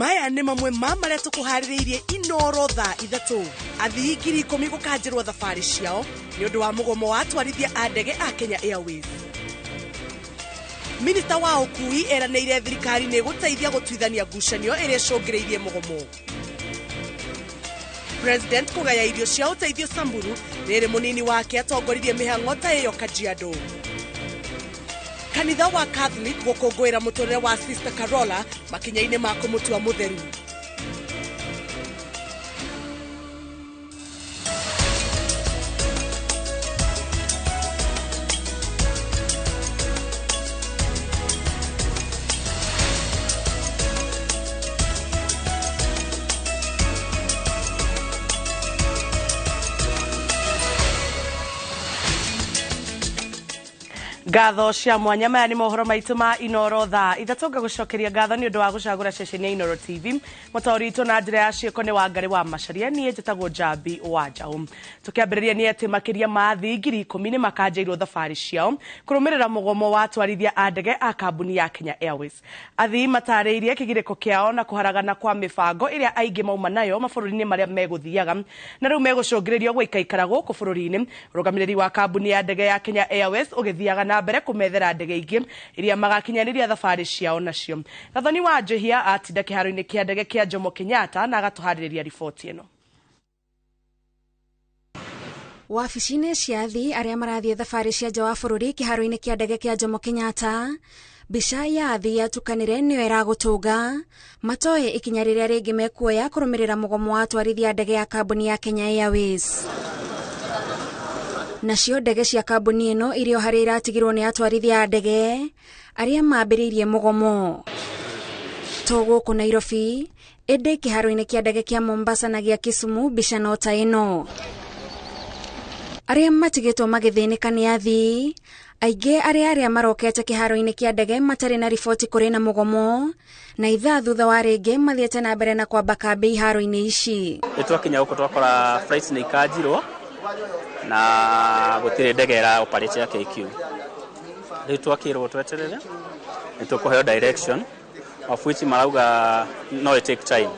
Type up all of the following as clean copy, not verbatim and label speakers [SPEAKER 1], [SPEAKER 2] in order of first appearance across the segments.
[SPEAKER 1] Maya nĩ mamwe ma marĩa tũkũharĩrĩirie Inoro thaa 3. Athii 10,000 gũkanjĩrwo thabarĩ ciao nĩ ũndũ wa mũgomo wa atwarithia a ndege a Kenya Airways. Minista wa ũkui eranĩire thirikari nĩ ĩgũteithia gũtuithania ngucanio ĩrĩa ĩcũngĩrĩirie mũgomo. President kũgaya irio cia ũteithio Samburu rĩrĩ mũnini wake atongoririe mĩhang'o ta ĩyo Kajiado. Kanitha wa Catholic gũkũngũĩra mũtũrĩre wa Sister Carola makinya-inĩ ma kũmũtua mũtheru. Ngatho cia mwanya. Maya nĩ mohoro maitũ ma Inoro thaa 3. Ngagũcokeria ngatho nĩ ũndũ wa gũcagũra ceceni ya Inoro TV. Mũtaũri witũ na njĩra ya ciĩko nĩ Wangarĩ wa Macaria, niĩ njĩtagwo Njambi wa Njaũ. Tũkĩambĩrĩria nĩ atĩ makĩria ma athii 10,000 nĩ makanjĩirwo thabarĩ ciao kũrũmĩrĩra mũgomo wa atwarithia a ndege a kambuni ya Kenya Airways. Athii matarĩirie kĩgirĩko kĩao na kũharagana kwa mĩbango ĩrĩa aingĩ mauma nayo mabũrũri-inĩ marĩa megũthiaga na rĩu megũcũngĩrĩrio gũikaikara gũkũ bũrũri-inĩ. Ũrũgamĩrĩri wa kambuni ya ndege ya Kenya Airways ũgĩthiaga na mbere kũmethera ndege ingĩ iria magakinyanĩria thabarĩ ciao nacio. Gathoni wa Njũhia atinda kĩharo-inĩ kĩa ndege kĩa Jomo Kenyatta na agatũharĩrĩria riboti ĩno.
[SPEAKER 2] Wabici-inĩ cia athii arĩa marathiĩ thabarĩ cia nja wa bũrũri kĩharo-inĩ kĩa ndege kĩa Jomo Kenyatta, mbica ya athii atukanĩre nĩyo ĩragũtũnga matoĩ ikinya rĩrĩa rĩngĩ mekuoya kũrũmĩrĩra mũgomo wa atwarithia ndege ya kambuni ya Kenya Airways. Nacio ndege cia kambuni ĩno irĩ o harĩa iratigirwo nĩ atwarithia a ndege arĩa mambĩrĩirie mũgomo. To gũkũ Nairobi, ĩndĩ kĩharo-inĩ kĩa ndege kĩa Mombasa na gĩa Kisumu mbica no ta ĩno. Arĩa matigĩtwo magĩthĩnĩka nĩ athii aingĩ arĩa marokete kĩharo-inĩ kĩa ndege matarĩ na riboti kũrĩ na mũgomo, na ithaa thutha wa rĩngĩ mathiĩte na mbere na kwamba kambĩ iharo-inĩ ici.
[SPEAKER 3] Nĩ twakinya gũkũ twakora flights nĩ ikanjirwo na gũtirĩ ndege ĩra operate ya KQ. Rĩu twakĩrwo tweterere nĩ tũkũheo direction, of which marauga no it take time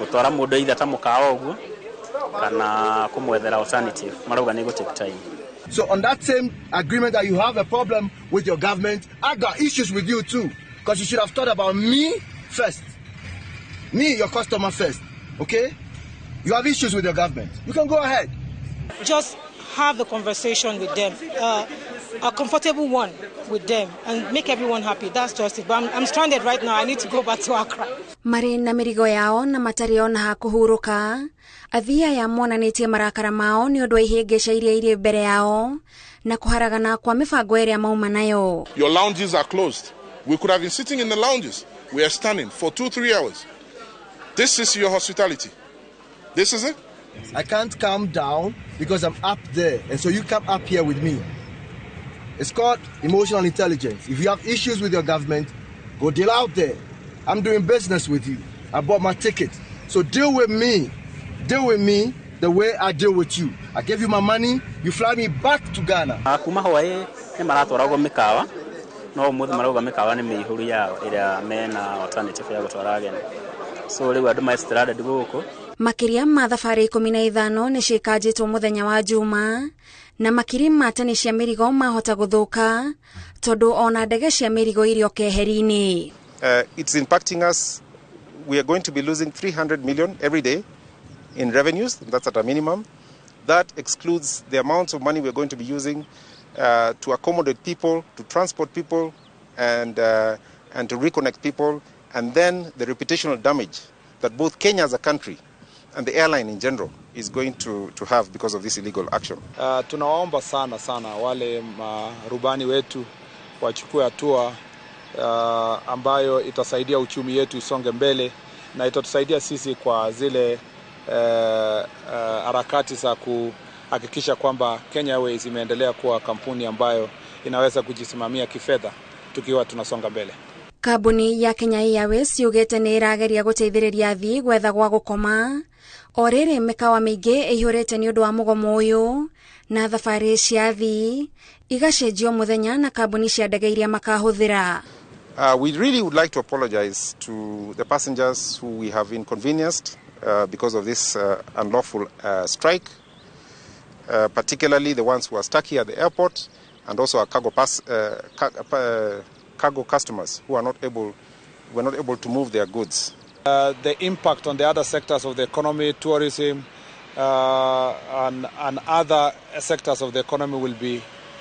[SPEAKER 3] gũtwara mũndũ either ta mũkawa ũguo kana kũmwethera alternative, marauga nĩ gũ take time.
[SPEAKER 4] So on that same agreement that you have a problem with your government, I got issues with you too, because you should have thought about me first. Me, your customer first, okay? You have issues with your government. You can go ahead.
[SPEAKER 5] Just have the conversation with them, a comfortable one with them, and make everyone happy. That's just it. But I'm stranded right now. I need to go back to Accra.
[SPEAKER 2] Marĩ na mĩrigo yao na matarĩ ona ha kũhurũka, athii aya monanĩtie marakara mao nĩ ũndũ wa ihĩngĩca iria irĩ mbere yao na kũharagana kwa mĩbango ĩrĩa mauma nayo.
[SPEAKER 6] Your lounges are closed. We could have been sitting in the lounges. We are standing for 2-3 hours. This is your hospitality. This is it.
[SPEAKER 4] I can't calm down because I'm up there, and so you come up here with me. It's called emotional intelligence. If you have issues with your government, go deal out there. I'm doing business with you. I bought my ticket. So deal with me. Deal with me the way I deal with you. I give you my money, you fly me back to Ghana.
[SPEAKER 3] Kuma hwaĩ nĩ maratwaragwo mĩkawa, no ũmũthĩ marauga mĩkawa nĩ mĩihũru yao ĩrĩa mena alternative ya gũtwara ageni. So rĩu andũ me stranded gũkũ.
[SPEAKER 2] Makĩria ma thabarĩ 15 nĩ ciĩkanjĩtwo mũthenya wa Juma, na makiri ma tani cia mĩrigo mahota gũthũka tondũ ona ndege cia mĩrigo irĩ o keheri-inĩ.
[SPEAKER 7] It's impacting us. We are going to be losing 300 million every day in revenues. That's at a minimum. That excludes the amount of money we're going to be using to accommodate people, to transport people, and to reconnect people, and then the reputational damage that both Kenya as a country and the airline in general is going to have because of this illegal action.
[SPEAKER 8] Tunawaomba sana sana wale marubani wetu wachukue hatua ambayo itasaidia uchumi yetu isonge mbele na itatusaidia sisi kwa zile harakati za kuhakikisha kwamba Kenya Airways imeendelea kuwa kampuni ambayo inaweza kujisimamia kifedha tukiwa tunasonga mbele.
[SPEAKER 2] Kambuni ya Kenya Airways yugĩte nĩ ĩrageria gũteithĩrĩria athii gwetha gwa gũkoma o rĩrĩ mĩkawa mĩingĩ ĩihũrĩte nĩ ũndũ wa mũgomo ũyũ na thabarĩ cia athii igacenjio mũthenya na kambuni cia ndege iria makahũthĩra.
[SPEAKER 7] We really would like to apologize to the passengers who we have inconvenienced because of this unlawful strike, particularly the ones who are stuck here at the airport, and also our cargo customers who are not able, were not able to move their goods.
[SPEAKER 8] The impact on the other sectors of the economy, tourism, and other sectors of the economy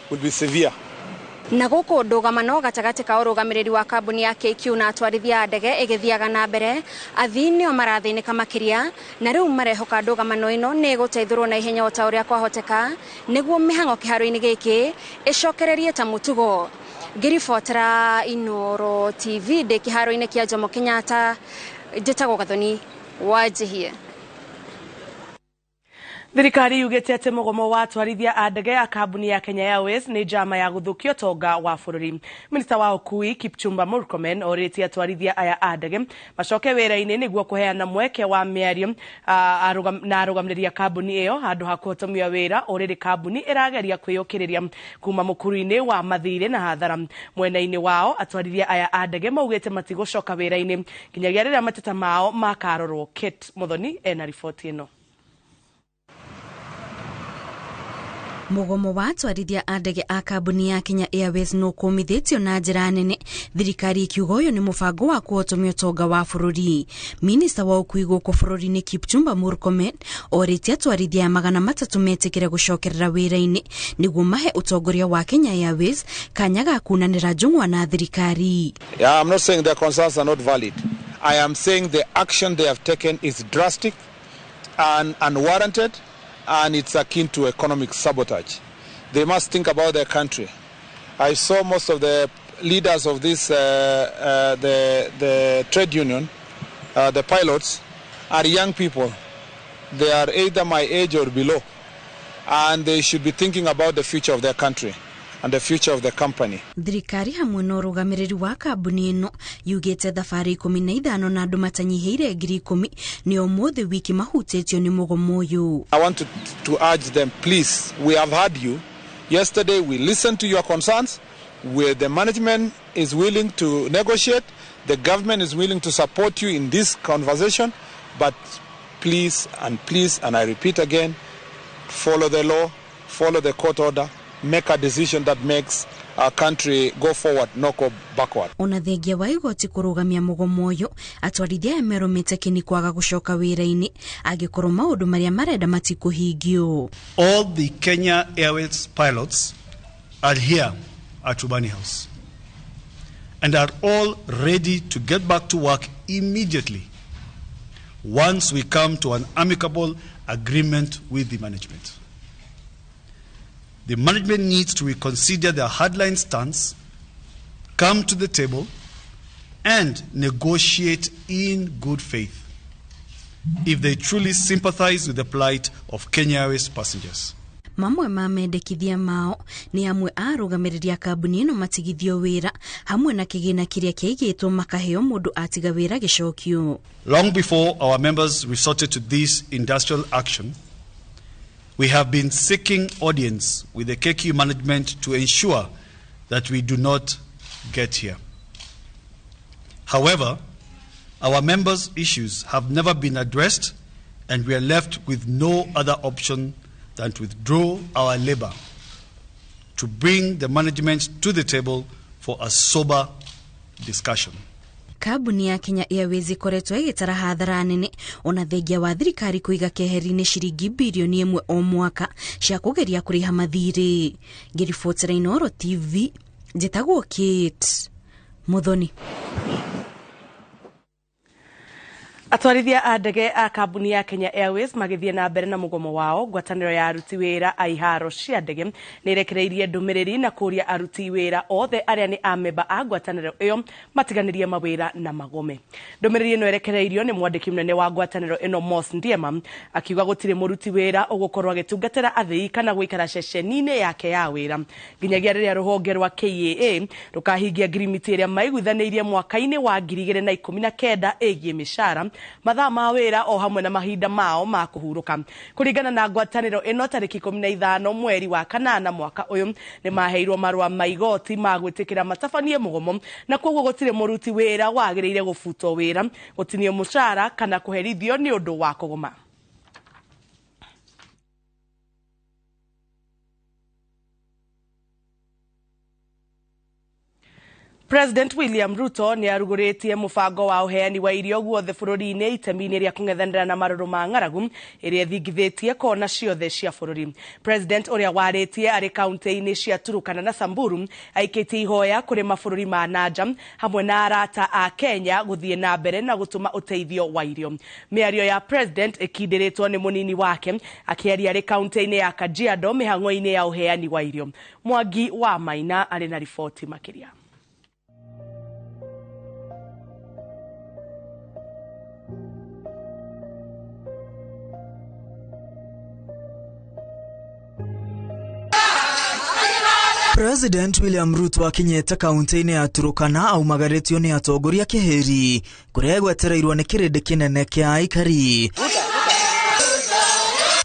[SPEAKER 8] will be severe.
[SPEAKER 2] Na gũkũ ndũgamano gatagatĩ ka ũrũgamĩrĩri wa kambuni ya KQ na atwarithia a ndege ĩgĩthiaga na mbere, athii nĩo marathĩnĩka makĩria, na rĩu marehoka ndũgamano ĩno nĩ ĩgũteithũrwo na ihenya o ta ũrĩa kwahoteka nĩguo mĩhang'o kĩharo-inĩ gĩkĩ ĩcokererie ta mũtugo. Ngĩribotera Inoro TV ndĩ kĩharo-inĩ kĩa Jomo Kenyatta, njĩtagwo Gathoni Wanjihie.
[SPEAKER 1] Thirikari yugĩte atĩ mũgomo wa atwarithia a ndege ya kambuni ya Kenya Airways nĩ njama ya gũthũkia ũtonga wa bũrũri. Minista wa ũkui Kipchumba Murkomen orĩtie atwarithia aya a ndege macoke wĩra-inĩ nĩguo kũheana mweke wa mĩario na arũgamĩrĩri a kambuni ĩyo handũ ha kũhotomia wĩra o rĩrĩ kambuni ĩrageria kwĩyũkĩrĩria kuma mũkuru-inĩ wa mathirĩ na hathara. Mwena-inĩ wao, atwarithia aya a ndege maugĩte matigũcoka wĩra-inĩ nginyagia rĩrĩa mateta mao makarorwo. Kate Muthoni ena riboti ĩno.
[SPEAKER 2] Mũgomo wa atwarithia a ndege a kambuni ya Kenya Airways nĩ ũkũmithĩtio na njĩra nene, thirikari ikiuga ũyũ nĩ mũbango wa kũhotomia ũtonga wa bũrũri. Minista wa ũkui gũkũ bũrũri-inĩ Kipchumba Murkomen orĩtie atwarithia aya 300 metĩkĩre gũcokerera wĩra-inĩ nĩguo mahe ũtongoria wa Kenya Airways kanya ga kunanĩra njũng'wa na thirikari.
[SPEAKER 8] Yeah, I'm not saying their concerns are not valid. I am saying the action they have taken is drastic and unwarranted, and it's akin to economic sabotage. They must think about their country. I saw most of the leaders of this, the trade union, the pilots, are young people. They are either my age or below. And they should be thinking about the future of their country and the future of the company.
[SPEAKER 2] Thirikari hamwe na ũrũgamĩrĩri wa kambuni ĩno yugĩte thabarĩ 15 na andũ matanyihĩire 10,000 nĩ ũmũthĩ wiki mahutĩtio nĩ mũgomo ũyũ.
[SPEAKER 8] I want to urge them, please, we have heard you. Yesterday we listened to your concerns. Where the management is willing to negotiate, the government is willing to support you in this conversation, but please and please, and I repeat again, follow the law, follow the court order, make a decision that makes our country go forward, not go backward.
[SPEAKER 2] Ona thengia wa igoti kũrũgamia mũgomo ũyũ, atwarithia aya merũmĩte kĩni kwaga gũcoka wĩra-inĩ angĩkorwo maũndũ marĩa marenda matikũhingio.
[SPEAKER 9] All the Kenya Airways pilots are here at Rubani House and are all ready to get back to work immediately once we come to an amicable agreement with the management. The management needs to reconsider their hardline stance, come to the table, and negotiate in good faith if they truly sympathize with the plight of Kenya Airways passengers.
[SPEAKER 2] Mamwe ma mendekithia mao nĩ amwe a arũgamĩrĩri a kambuni ĩno matigithio wĩra hamwe na kĩgĩna kĩrĩa kĩaigĩtwo makaheo mũndũ atiga wĩra gĩcokio.
[SPEAKER 9] Long before our members resorted to this industrial action, we have been seeking audience with the KQ management to ensure that we do not get here. However, our members' issues have never been addressed, and we are left with no other option than to withdraw our labor to bring the management to the table for a sober discussion.
[SPEAKER 2] Kambuni ya Kenya Airways ĩkoretwo ĩgĩtara hathara nene ona thengia wa thirikari kũiga keheri-inĩ ciringi birioni 1 o mwaka cia kũgeria kũrĩha mathirĩ. Ngĩribotera Inooro TV, njĩtagwo Kate Muthoni.
[SPEAKER 1] Atwarithia a ndege a kambuni ya Kenya Airways magĩthiĩ na mbere na mũgomo wao, ngwatanĩro ya aruti wĩra a iharo cia ndege nĩ ĩrekereirie ndũmĩrĩri na kũria aruti wĩra othe arĩa nĩ amemba a ngwatanĩro ĩyo matiganĩrie mawĩra na magome. Ndũmĩrĩri ĩno ĩrekereirio nĩ mwandĩki mũnene wa ngwatanĩro ĩno Moss Ndiema, akiuga gũtirĩ mũruti wĩra ũgũkorwo agĩtungatĩra athii kana gũikara ceceni-inĩ yake ya wĩra nginyagia rĩrĩa rũhonge rwa KAA rũkahingia ngirimiti ĩrĩa maiguithanĩirie mwaka-inĩ wa 2019 ĩgiĩ mĩcara. Mathaa ma wĩra o hamwe na mahinda mao ma kũhurũka. Kũringana na ngwatanĩro ĩno, tarĩki 15 mweri wa kanana mwaka ũyũ nĩ maheirwo marũa ma igoti ma gwĩtĩkĩra matabanie mũgomo, na koguo gũtirĩ mũruti wĩra wagĩrĩire gũbutwo wĩra, gũtinio mũcara kana kũherithio nĩ ũndũ wa kũgoma. President William Ruto nĩ arugũrĩtie mũbango wa ũheani wa irio guothe bũrũri-inĩ itemi-inĩ rĩa kũng'ethanĩra na marũrũ ma ng'aragu ĩrĩa ĩthingithĩtie kona ciothe cia bũrũri. President ũrĩa warĩtie arĩ kaunti-inĩ cia Turukana na Samburu aikĩtie ihoya kũrĩ mabũrũri ma nanja hamwe na arata a Kenya gũthiĩ na mbere na gũtũma ũteithio wa irio. Mĩario ya President ĩkindĩrĩtwo nĩ mũnini wake akĩaria arĩ kaunti-inĩ ya Kajiado mĩhang'o-inĩ ya ũheani wa irio. Mwangi wa Maina arĩ na riboti makĩria.
[SPEAKER 10] President William Ruto akinyĩte kaunti-inĩ ya Turukana aumagarĩtio nĩ atongoria kĩhĩri kũrĩa gwetereirwo nĩ kĩrĩndĩ kĩnene kĩa aikari.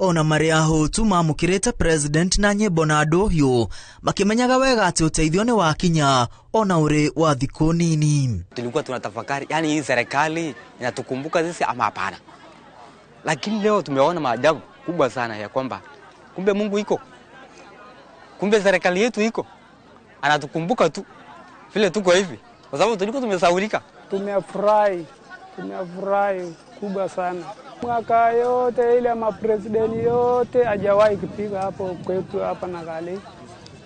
[SPEAKER 10] Ona marĩ ahũtu mamũkĩrĩte president na nyĩmbo na ndũhiũ makĩmenyaga wega atĩ ũteithio nĩ wakinya ona ũrĩ wa thikũ nini.
[SPEAKER 11] Tulikuwa tunatafakari, yani hii serikali inatukumbuka sisi ama hapana? Lakini leo tumeona maajabu kubwa sana ya kwamba kumbe Mungu iko, kumbe serikali yetu iko, anatukumbuka tu vile tuko hivi, kwa sababu tulikuwa tumesahaulika.
[SPEAKER 12] Tumefurahi kubwa sana. Mwaka yote ile mapresidenti yote hajawahi kupiga hapo kwetu hapa Nakali.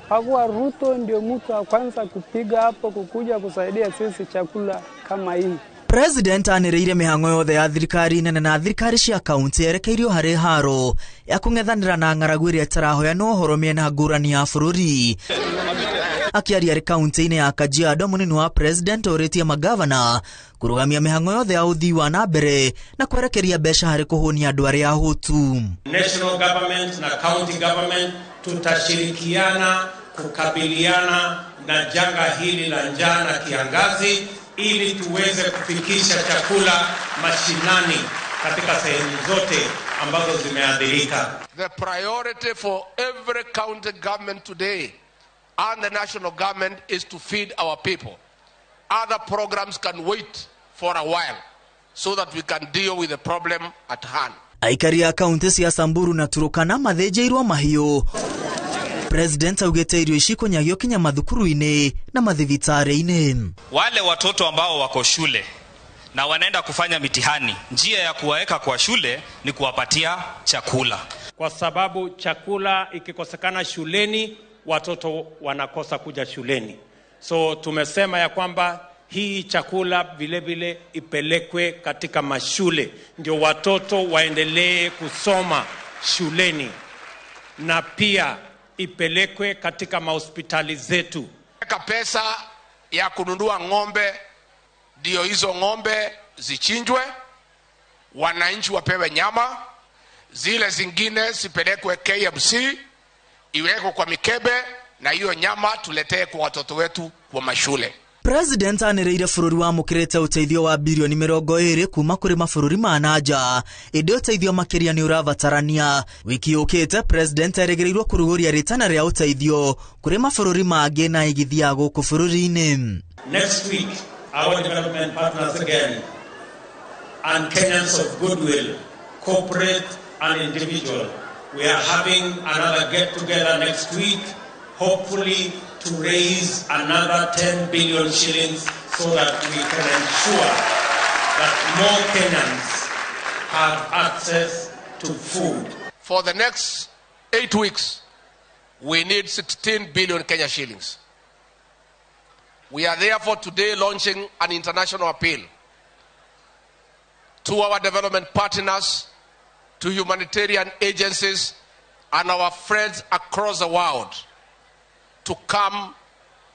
[SPEAKER 12] Hakuwa Ruto ndio mtu wa kwanza kupiga hapo, kukuja kusaidia sisi chakula kama hii.
[SPEAKER 10] President anĩrĩire mĩhang'o yothe ya thirikari nene na thirikari cia kaunti yerekeirio harĩ haro ya kũng'ethanĩra na ng'aragu ĩrĩa ĩtarahoyanwo ũhoro mĩena ngũrani ya bũrũri. Akĩaria arĩ kaunti-inĩ ya Kajiado, mũnini wa president orĩtie magavana kũrũgamia mĩhang'o yothe ya ũthii wa na mbere na kwerekeria mbeca harĩ kũhũnia andũ arĩa ahũtu.
[SPEAKER 13] National government na county government tutashirikiana kukabiliana na janga hili la njaa na kiangazi ili tuweze kufikisha chakula mashinani katika sehemu zote ambazo zimeathirika.
[SPEAKER 14] The priority for every county government today and the national government is to feed our people. Other programs can wait for a while so that we can deal with the problem at hand.
[SPEAKER 10] Aikari a kaunti cia Samburu na Turukana mathĩnjĩirwo mahiũ. President augĩte irio ici kũnyagio kinya mathukuru-inĩ na mathibitarĩ-inĩ.
[SPEAKER 15] Wale watoto ambao wako shule na wanaenda kufanya mitihani, njia ya kuwaeka kwa shule ni kuwapatia chakula,
[SPEAKER 13] kwa sababu chakula ikikosekana shuleni watoto wanakosa kuja shuleni. So tumesema ya kwamba hii chakula vile vile ipelekwe katika mashule ndio watoto waendelee kusoma shuleni, na pia ipelekwe katika mahospitali zetu.
[SPEAKER 14] Weka pesa ya kununua ng'ombe, ndio hizo ng'ombe zichinjwe, wananchi wapewe nyama, zile zingine zipelekwe KMC, iwekwe kwa mikebe, na hiyo nyama tuletee kwa watoto wetu kwa mashule.
[SPEAKER 10] President anĩrĩire bũrũri wamũkĩrĩte ũteithio wa birioni 20 kuma kũrĩ mabũrũri ma nanja, ĩndĩ ũteithio makĩria nĩ ũrabatarania. Wiki yũkĩte President erĩgĩrĩirwo kũrugũria rĩtana rĩa ũteithio kũrĩ mabũrũri mangĩ na igithia gũkũ bũrũri-inĩ.
[SPEAKER 13] Next week our development partners again and Kenyans of goodwill, corporate and individual, we are having another get together next week, hopefully to raise another 10 billion shillings so that we can ensure that more Kenyans have access to food.
[SPEAKER 14] For the next 8 weeks, we need 16 billion Kenya shillings. We are therefore today launching an international appeal to our development partners, to humanitarian agencies, and our friends across the world to come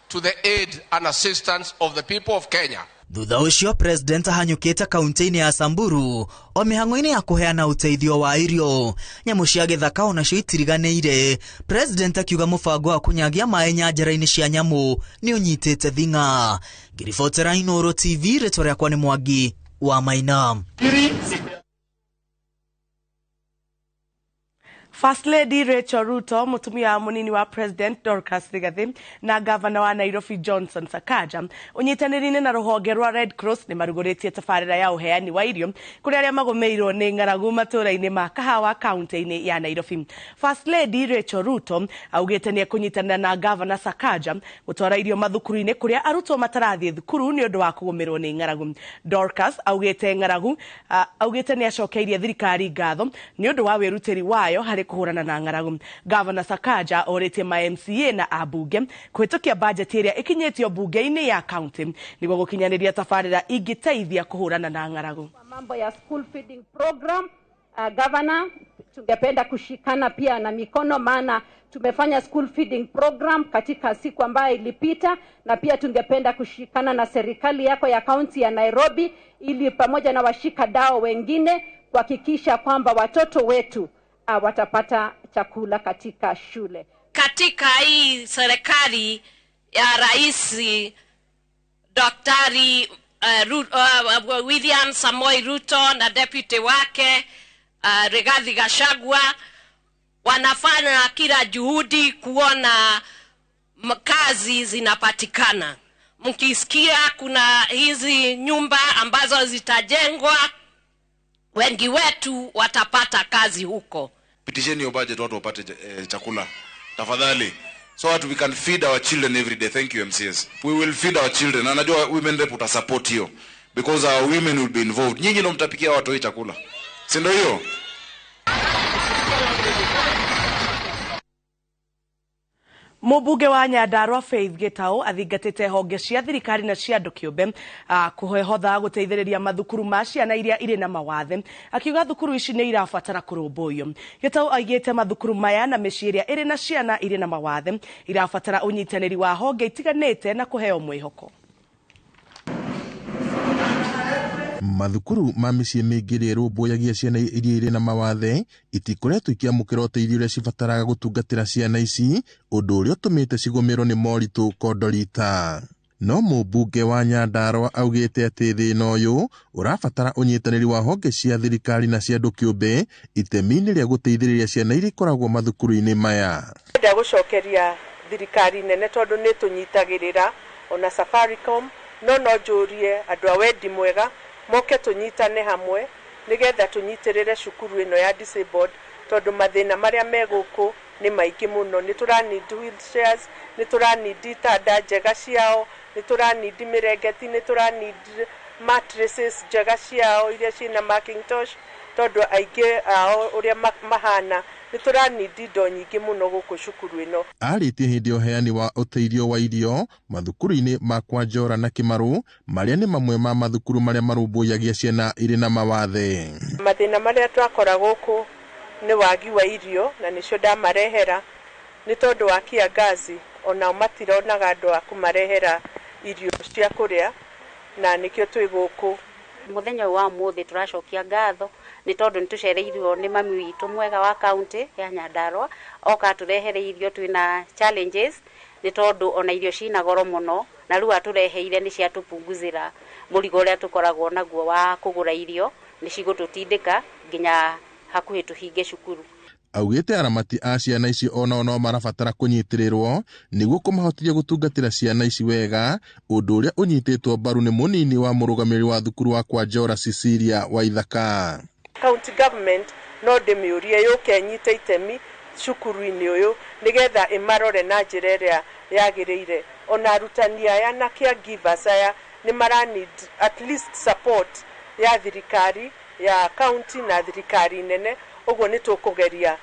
[SPEAKER 14] to the aid and assistance of the people of Kenya.
[SPEAKER 10] Thutha ũcio President ahanyũkĩte kaunti-inĩ ya Samburu o mĩhang'o-inĩ ya kũheana ũteithio wa irio. Nyamũ cia gĩthaka onacio itiriganĩire. President akiuga mũbango wa kũnyagia maĩ nyanjara-inĩ cia nyamũ nĩ ũnyitĩte thing'a. Ngĩribotera Inooro TV, rĩtwa rĩakwa nĩ Mwangi wa Maina.
[SPEAKER 1] First Lady Rachel Ruto, mutumia munini wa President Dorcas Rigathi na Governor wa Nairobi Johnson Sakaja unyitanĩri-inĩ na rũhonge rwa Red Cross nĩ marugũrĩtie tabarĩra ya ũheani wa irio kũrĩ arĩa magũmĩirwo nĩ ng'aragu matũũra-inĩ ma Kahawa kaunti-inĩ ya Nairobi. First Lady Rachel Ruto augĩte nĩ ekũnyitanĩra na Governor Sakaja gũtwara irio mathukuru-inĩ kũrĩa arutwo matarathiĩ thukuru nĩ ũndũ wa kũgũmĩrwo nĩ ng'aragu. Dorcas augĩte ng'aragu augĩte nĩ acokeirie thirikari ngatho nĩ ũndũ wa wĩrutĩri wayo harĩ kũhũrana na ng'aragu. Governor Sakaja orĩtie ma MCA na ambunge kũhĩtũkia bajeti ĩrĩa ĩkinyĩtio bunge-inĩ ya county nĩguo gũkinyanĩria tabarĩra ingĩteithia kũhũrana na ng'aragu.
[SPEAKER 16] Mambo ya school feeding program, Governor, tungependa kushikana pia na mikono, maana tumefanya school feeding program katika siku ambayo ilipita, na pia tungependa kushikana na serikali yako ya kaunti ya Nairobi ili pamoja na washikadau wengine kuhakikisha kwamba watoto wetu watapata chakula katika shule.
[SPEAKER 17] Katika hii serikali ya Rais Daktari William Samoei Ruto na deputy wake Rigathi Gachagua wanafanya kila juhudi kuona kazi zinapatikana. Mkisikia kuna hizi nyumba ambazo zitajengwa, wengi wetu watapata kazi huko.
[SPEAKER 18] Pitisheni hiyo budget watu wapate chakula tafadhali, so that we can feed our children every day. Thank you MCS. We will feed our children. Na najua women rep utasupport hiyo because our women will be involved. Nyinyi ndio mtapikia watu hii chakula, si ndio hiyo?
[SPEAKER 1] Mũmbunge wa Nyandarua Faith Gitau athingatĩte honge cia thirikari na cia andũ kĩũmbe kũhotha gũteithĩrĩria mathukuru ma ciana iria irĩ na mawathe, akiuga thukuru ici nĩ irabatara kũrũmbũiyo. Gitau aigĩte mathukuru maya na mĩciĩ ĩrĩa ĩrĩ na ciana irĩ na mawathe irabatara ũnyitanĩri wa honge itiganĩte na kũheo mwĩhoko.
[SPEAKER 19] Mathukuru ma mĩciĩ mĩingĩ ĩrĩa ĩrũmbũyagia ciana iria irĩ na mawathe itikoretwo ikĩamũkĩra ũteithio ũrĩa cibataraga gũtungatĩra ciana ici, ũndũ ũrĩa ũtũmĩte cigũmĩrwo nĩ moritũ kondorita. No mũmbunge wa Nyandarua augĩte atĩ thĩna ũyũ ũrabatara ũnyitanĩri wa honge cia thirikari na cia andũ kĩũmbe itemi-inĩ rĩa gũteithĩrĩria ciana iria ikoragwo mathukuru-inĩ maya.
[SPEAKER 1] Ndenda gũcokeria thirikari nene tondũ nĩ tũnyitagĩrĩra ona Safaricom, no njũrie andũ a wendi mwega moke tũnyitane hamwe nĩgetha tũnyitĩrĩre cukuru ĩno ya disabled tondũ mathĩna marĩa me gũkũ nĩ maingĩ mũno. Nĩ tũranindi wheelchairs, nĩ tũranindi itanda njega ciao, nĩ tũranindi mĩrengeti, nĩ tũranindi mattresses njega ciao iria ciĩna Macintosh tondũ aingĩ ao ũrĩa mahana nĩ tũranindi indo nyingĩ mũno gũkũ cukuru ĩno.
[SPEAKER 19] Arĩtie hĩndĩ ya ũheani wa ũteithio wa irio mathukuru-inĩ ma Kwanjora na Kĩmarũ marĩa nĩ mamwe ma mathukuru marĩa marũmbũyagia ciana irĩ na mawathe.
[SPEAKER 1] Mathĩna marĩa twakora gũkũ nĩ wagi wa irio na nĩcio ndamarehera nĩ tondũ wa kiangazi, onao matironaga andũ a kũmarehera irio cia kũrĩa na nĩkĩo twĩ gũkũ.
[SPEAKER 20] Mũthenya wa ũmũthĩ tũracokia ngatho nĩ tondũ nĩ tũcereirwo nĩ mami witũ mwega wa kaunti ya Nyandarua oka atũrehere irio. Twĩna challenges nĩ tondũ ona irio cina goro mũno, na rĩu atũreheire nĩ ciatũpunguzĩra mũrigo ũrĩa tũkoragwo naguo wa kũgũra irio, nĩ cigũtũtindĩka nginya hakuhĩ tũhinge cukuru.
[SPEAKER 19] Augĩte aramati a ciana ici onao no marabatara kũnyitĩrĩrwo nĩguo kũmahotithia gũtungatĩra ciana ici wega, ũndũ ũrĩa ũnyitĩtwo mbaru nĩ mũnini wa mũrũgamĩrĩri wa thukuru wa Kwanjora Cecilia Waithaka.
[SPEAKER 1] County government no ndĩmĩũrie yũke ĩnyite itemi cukuru-inĩ ũyũ nĩgetha ĩmarore na njĩra ĩrĩa yagĩrĩire. Ona arutani aya na caregivers aya nĩ mara need at least support ya thirikari ya county na thirikari nene, ũguo nĩ tũkũgeria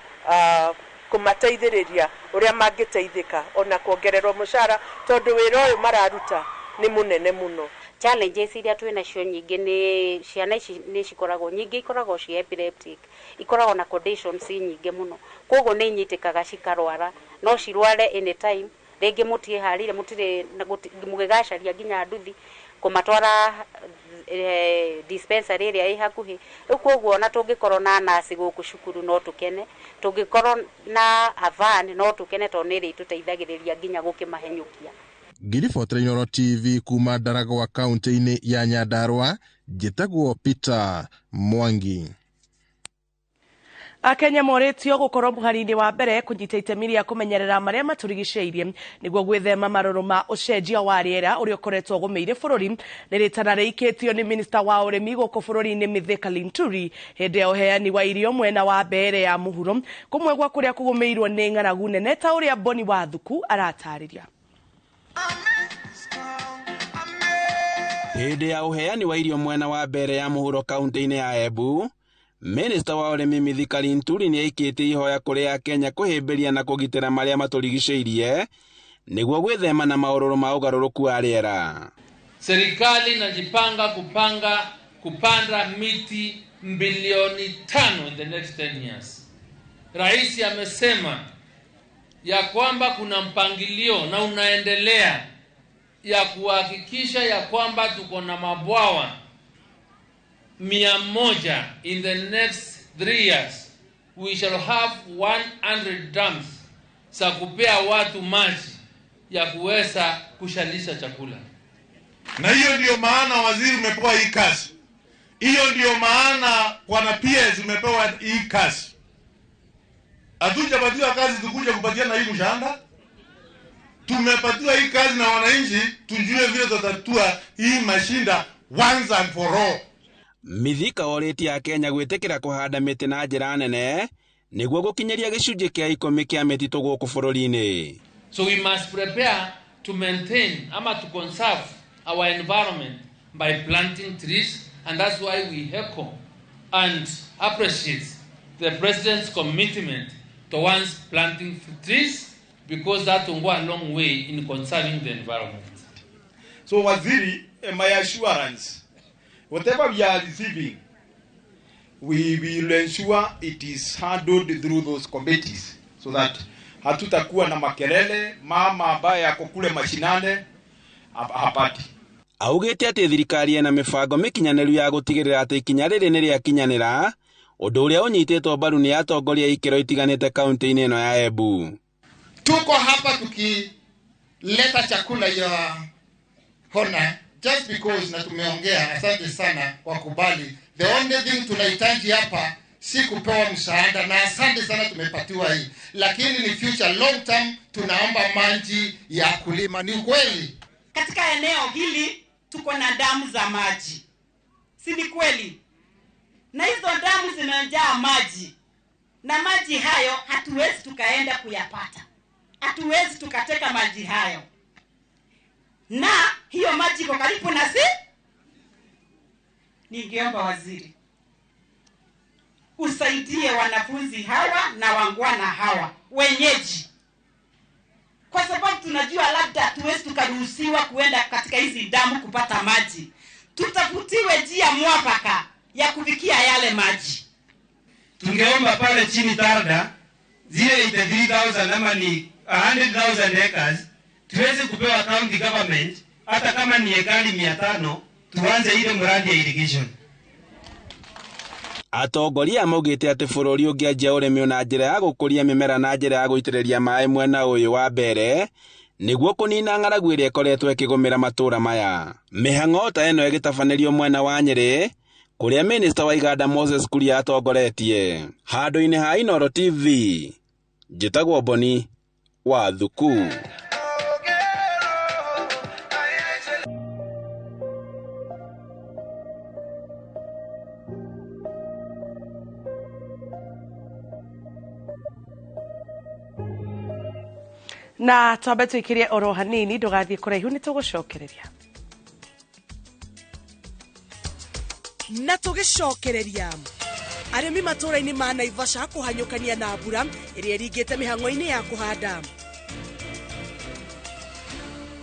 [SPEAKER 1] kũmateithĩrĩria ũrĩa mangĩteithĩka ona kuongererwo mũcara tondũ wĩra ũyũ mararuta nĩ mũnene mũno.
[SPEAKER 20] Challenges iria twĩ nacio nyingĩ nĩ ciana ici nĩ cikoragwo nyingĩ ikoragwo ci epileptic, ikoragwo na conditions nyingĩ mũno, koguo nĩ inyitĩkaga cikarwara, no cirware anytime, rĩngĩ mũtiĩharĩire mũtirĩ mũgĩgacaria nginya nduthi kũmatwara dispensary ĩrĩa ĩ hakuhĩ. Rĩu koguo ona tũngĩkorwo na nurse gũkũ cukuru no tũkene, tũngĩkorwo na a van no tũkene tondũ nĩ ĩrĩtũteithagĩrĩria nginya gũkĩmahenyũkia.
[SPEAKER 19] Ngiribotera Inooro TV kuma Ndaragwa kaunti-inĩ ya Nyandarua, Njĩtagwo Peter Mwangi.
[SPEAKER 1] Akenya morĩtio gũkorwo mũhari-inĩ wa mbere kũnyita itemi rĩa kũmenyerera marĩa matũrigicĩirie nĩguo gwĩthema marũrũ ma ũcenjia wa rĩera ũrĩa ũkoretwo ũgũmĩire bũrũri. Nĩ rĩtana rĩikĩtio nĩ minista wa ũrĩmi gũkũ bũrũri-inĩ Mithika Linturi hĩndĩ ya ũheani wa irio mwena wa Mbeere ya mũhuro, kũmwe gwa kũrĩa kũgũmĩirwo nĩ ng'aragu nene ta ũrĩa Boni Wathuku aratarĩria.
[SPEAKER 21] Hĩndĩ ya ũheani wa irio mwena wa Mbeere ya mũhuro kaunti-inĩ ya Embu, Minista wa ũrĩmi Mithika Linturi nĩ aikĩtie ihoya kũrĩ Akenya kũhĩmbĩria na kũgitĩra marĩa matũrigicĩirie nĩguo gwĩthema na maũrũrũ ma ũgarũrũku wa rĩera.
[SPEAKER 22] Serikali inajipanga kupanda miti bilioni 5 in the next 10 years. Rais amesema ya kwamba kuna mpangilio na unaendelea ya kuhakikisha ya kwamba tuko na mabwawa 100 in the next 3 years. We shall have 100 dams za kupea watu maji ya kuweza kushalisha chakula.
[SPEAKER 23] Na hiyo ndio maana waziri umepewa hii kazi. Hiyo ndio maana bwana PS umepewa hii kazi. Hatujapatiwa kazi tukuja kupatiana hii mshahara. Tumepatiwa hii kazi na wananchi tujue vile tutatua hii mashinda once and for all.
[SPEAKER 21] Mithika orĩtie Akenya gwĩtĩkĩra kũhanda mĩtĩ na njĩra nene nĩguo gũkinyĩria gĩcunjĩ kĩa 10 kĩa mĩtitũ gũkũ bũrũri-inĩ.
[SPEAKER 22] So we must prepare to maintain ama to conserve our environment by planting trees, and that's why we echo and appreciate the president's commitment towards planting trees, because that will go a long way in conserving the environment.
[SPEAKER 8] So waziri, my assurance, whatever we are receiving, we will ensure it is handled through those committees so that hatutakuwa na makelele, mama ambaye ako kule mashinane hapati.
[SPEAKER 21] Augĩte atĩ thirikari ĩna mĩbango mĩkinyanĩru ya gũtigĩrĩra atĩ ikinya rĩrĩ nĩ rĩakinyanĩra, ũndũ ũrĩa ũnyitĩtwo mbaru nĩ atongoria ikĩro itiganĩte kaunti-inĩ ĩno ya Embu.
[SPEAKER 24] Tuko hapa tukileta chakula ya hona just because na tumeongea. Asante sana kwa kubali. The only thing tunahitaji hapa si kupewa msaada, na asante sana tumepatiwa hii, lakini ni future long term tunaomba maji ya kulima. Ni kweli
[SPEAKER 25] katika eneo hili tuko na damu za maji, si ni kweli? Na hizo damu zimejaa maji, na maji hayo hatuwezi tukaenda kuyapata, hatuwezi tukateka maji hayo, na hiyo maji iko karibu na si. Ningeomba waziri usaidie wanafunzi hawa na wangwana hawa wenyeji, kwa sababu tunajua labda hatuwezi tukaruhusiwa kuenda katika hizi damu kupata maji. Tutafutiwe njia mwafaka ya kufikia yale maji.
[SPEAKER 26] Tungeomba pale chini Tarda zile 83,000 ama ni 100,000 acres tuweze kupewa county government, hata kama ni ekari 500 tuanze ile mradi ya irrigation.
[SPEAKER 21] Atongoria maugĩte atĩ bũrũri ũngĩanjia ũrĩmi na njĩra ya gũkũria mĩmera na njĩra ya gũitĩrĩria maĩ mwena ũyũ wa mbere nĩguo kũnina ng'aragu ĩrĩa ĩkoretwo ĩkĩgũmĩra matũũra maya. Mĩhang'o ta ĩno ĩgĩtabanĩrio mwena wa Nyĩrĩ kũrĩa minista wa iganda Moses Kuria atongoretie. Handũ-inĩ ha Inooro TV, njĩtagwo Boni wa Thuku.
[SPEAKER 1] Na twambe tuikirie oro hanini, ndugathiĩ kũraihu nĩ tũgũcokereria.
[SPEAKER 27] Na tũgĩcokereria arĩmi matũũra-inĩ ma Naivasha kũhanyũkania na mbura ĩrĩa ĩringĩte mĩhang'o-inĩ ya kũhanda.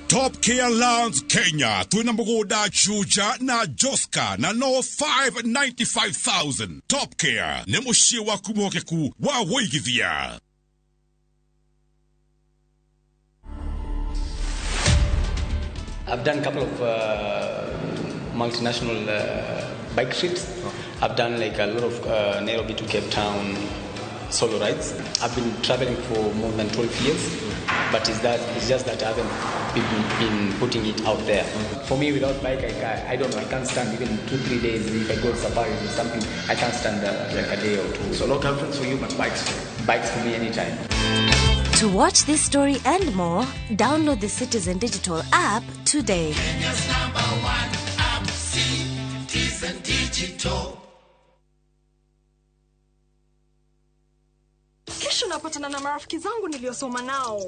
[SPEAKER 28] Top Care Lands Kenya twina mugunda Juja na Joska na no 595,000. Top Care nĩ mũciĩ waku mwokeku wa wũigithia.
[SPEAKER 29] I've done a couple of multinational bike trips. I've done like a lot of Nairobi to Cape Town solo rides. I've been traveling for more than 12 years. But it's just that I haven't been putting it out there. For me, without bike, I don't know, I can't stand even 2-3 days. If I go to safaris or something, I can't stand like a day or two. So no girlfriends for you, but bikes for me anytime.
[SPEAKER 2] To watch this story and more, download the Citizen Digital app today.
[SPEAKER 3] Kenya's number one app, Citizen Digital.
[SPEAKER 4] Kesho napatana na marafiki zangu niliosoma nao.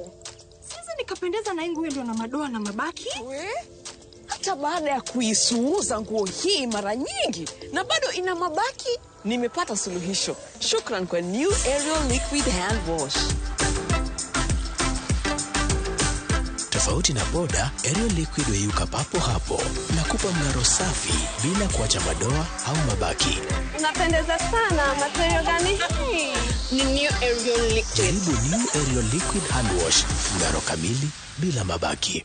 [SPEAKER 4] Siwezi nikapendeza na nguo iliyo na madoa na mabaki.
[SPEAKER 27] We? Hata baada ya kuisuuza nguo hii mara nyingi na bado ina mabaki, nimepata suluhisho. Shukran kwa New Ariel Liquid Hand Wash.
[SPEAKER 5] Tofauti na boda, Ariel Liquid weyuka papo hapo na kupa mng'aro safi bila kuacha madoa au mabaki.
[SPEAKER 4] Unapendeza sana, material gani hii? Ni New Ariel Liquid.
[SPEAKER 5] Jaribu New Ariel Liquid Hand Wash, mng'aro kamili bila mabaki.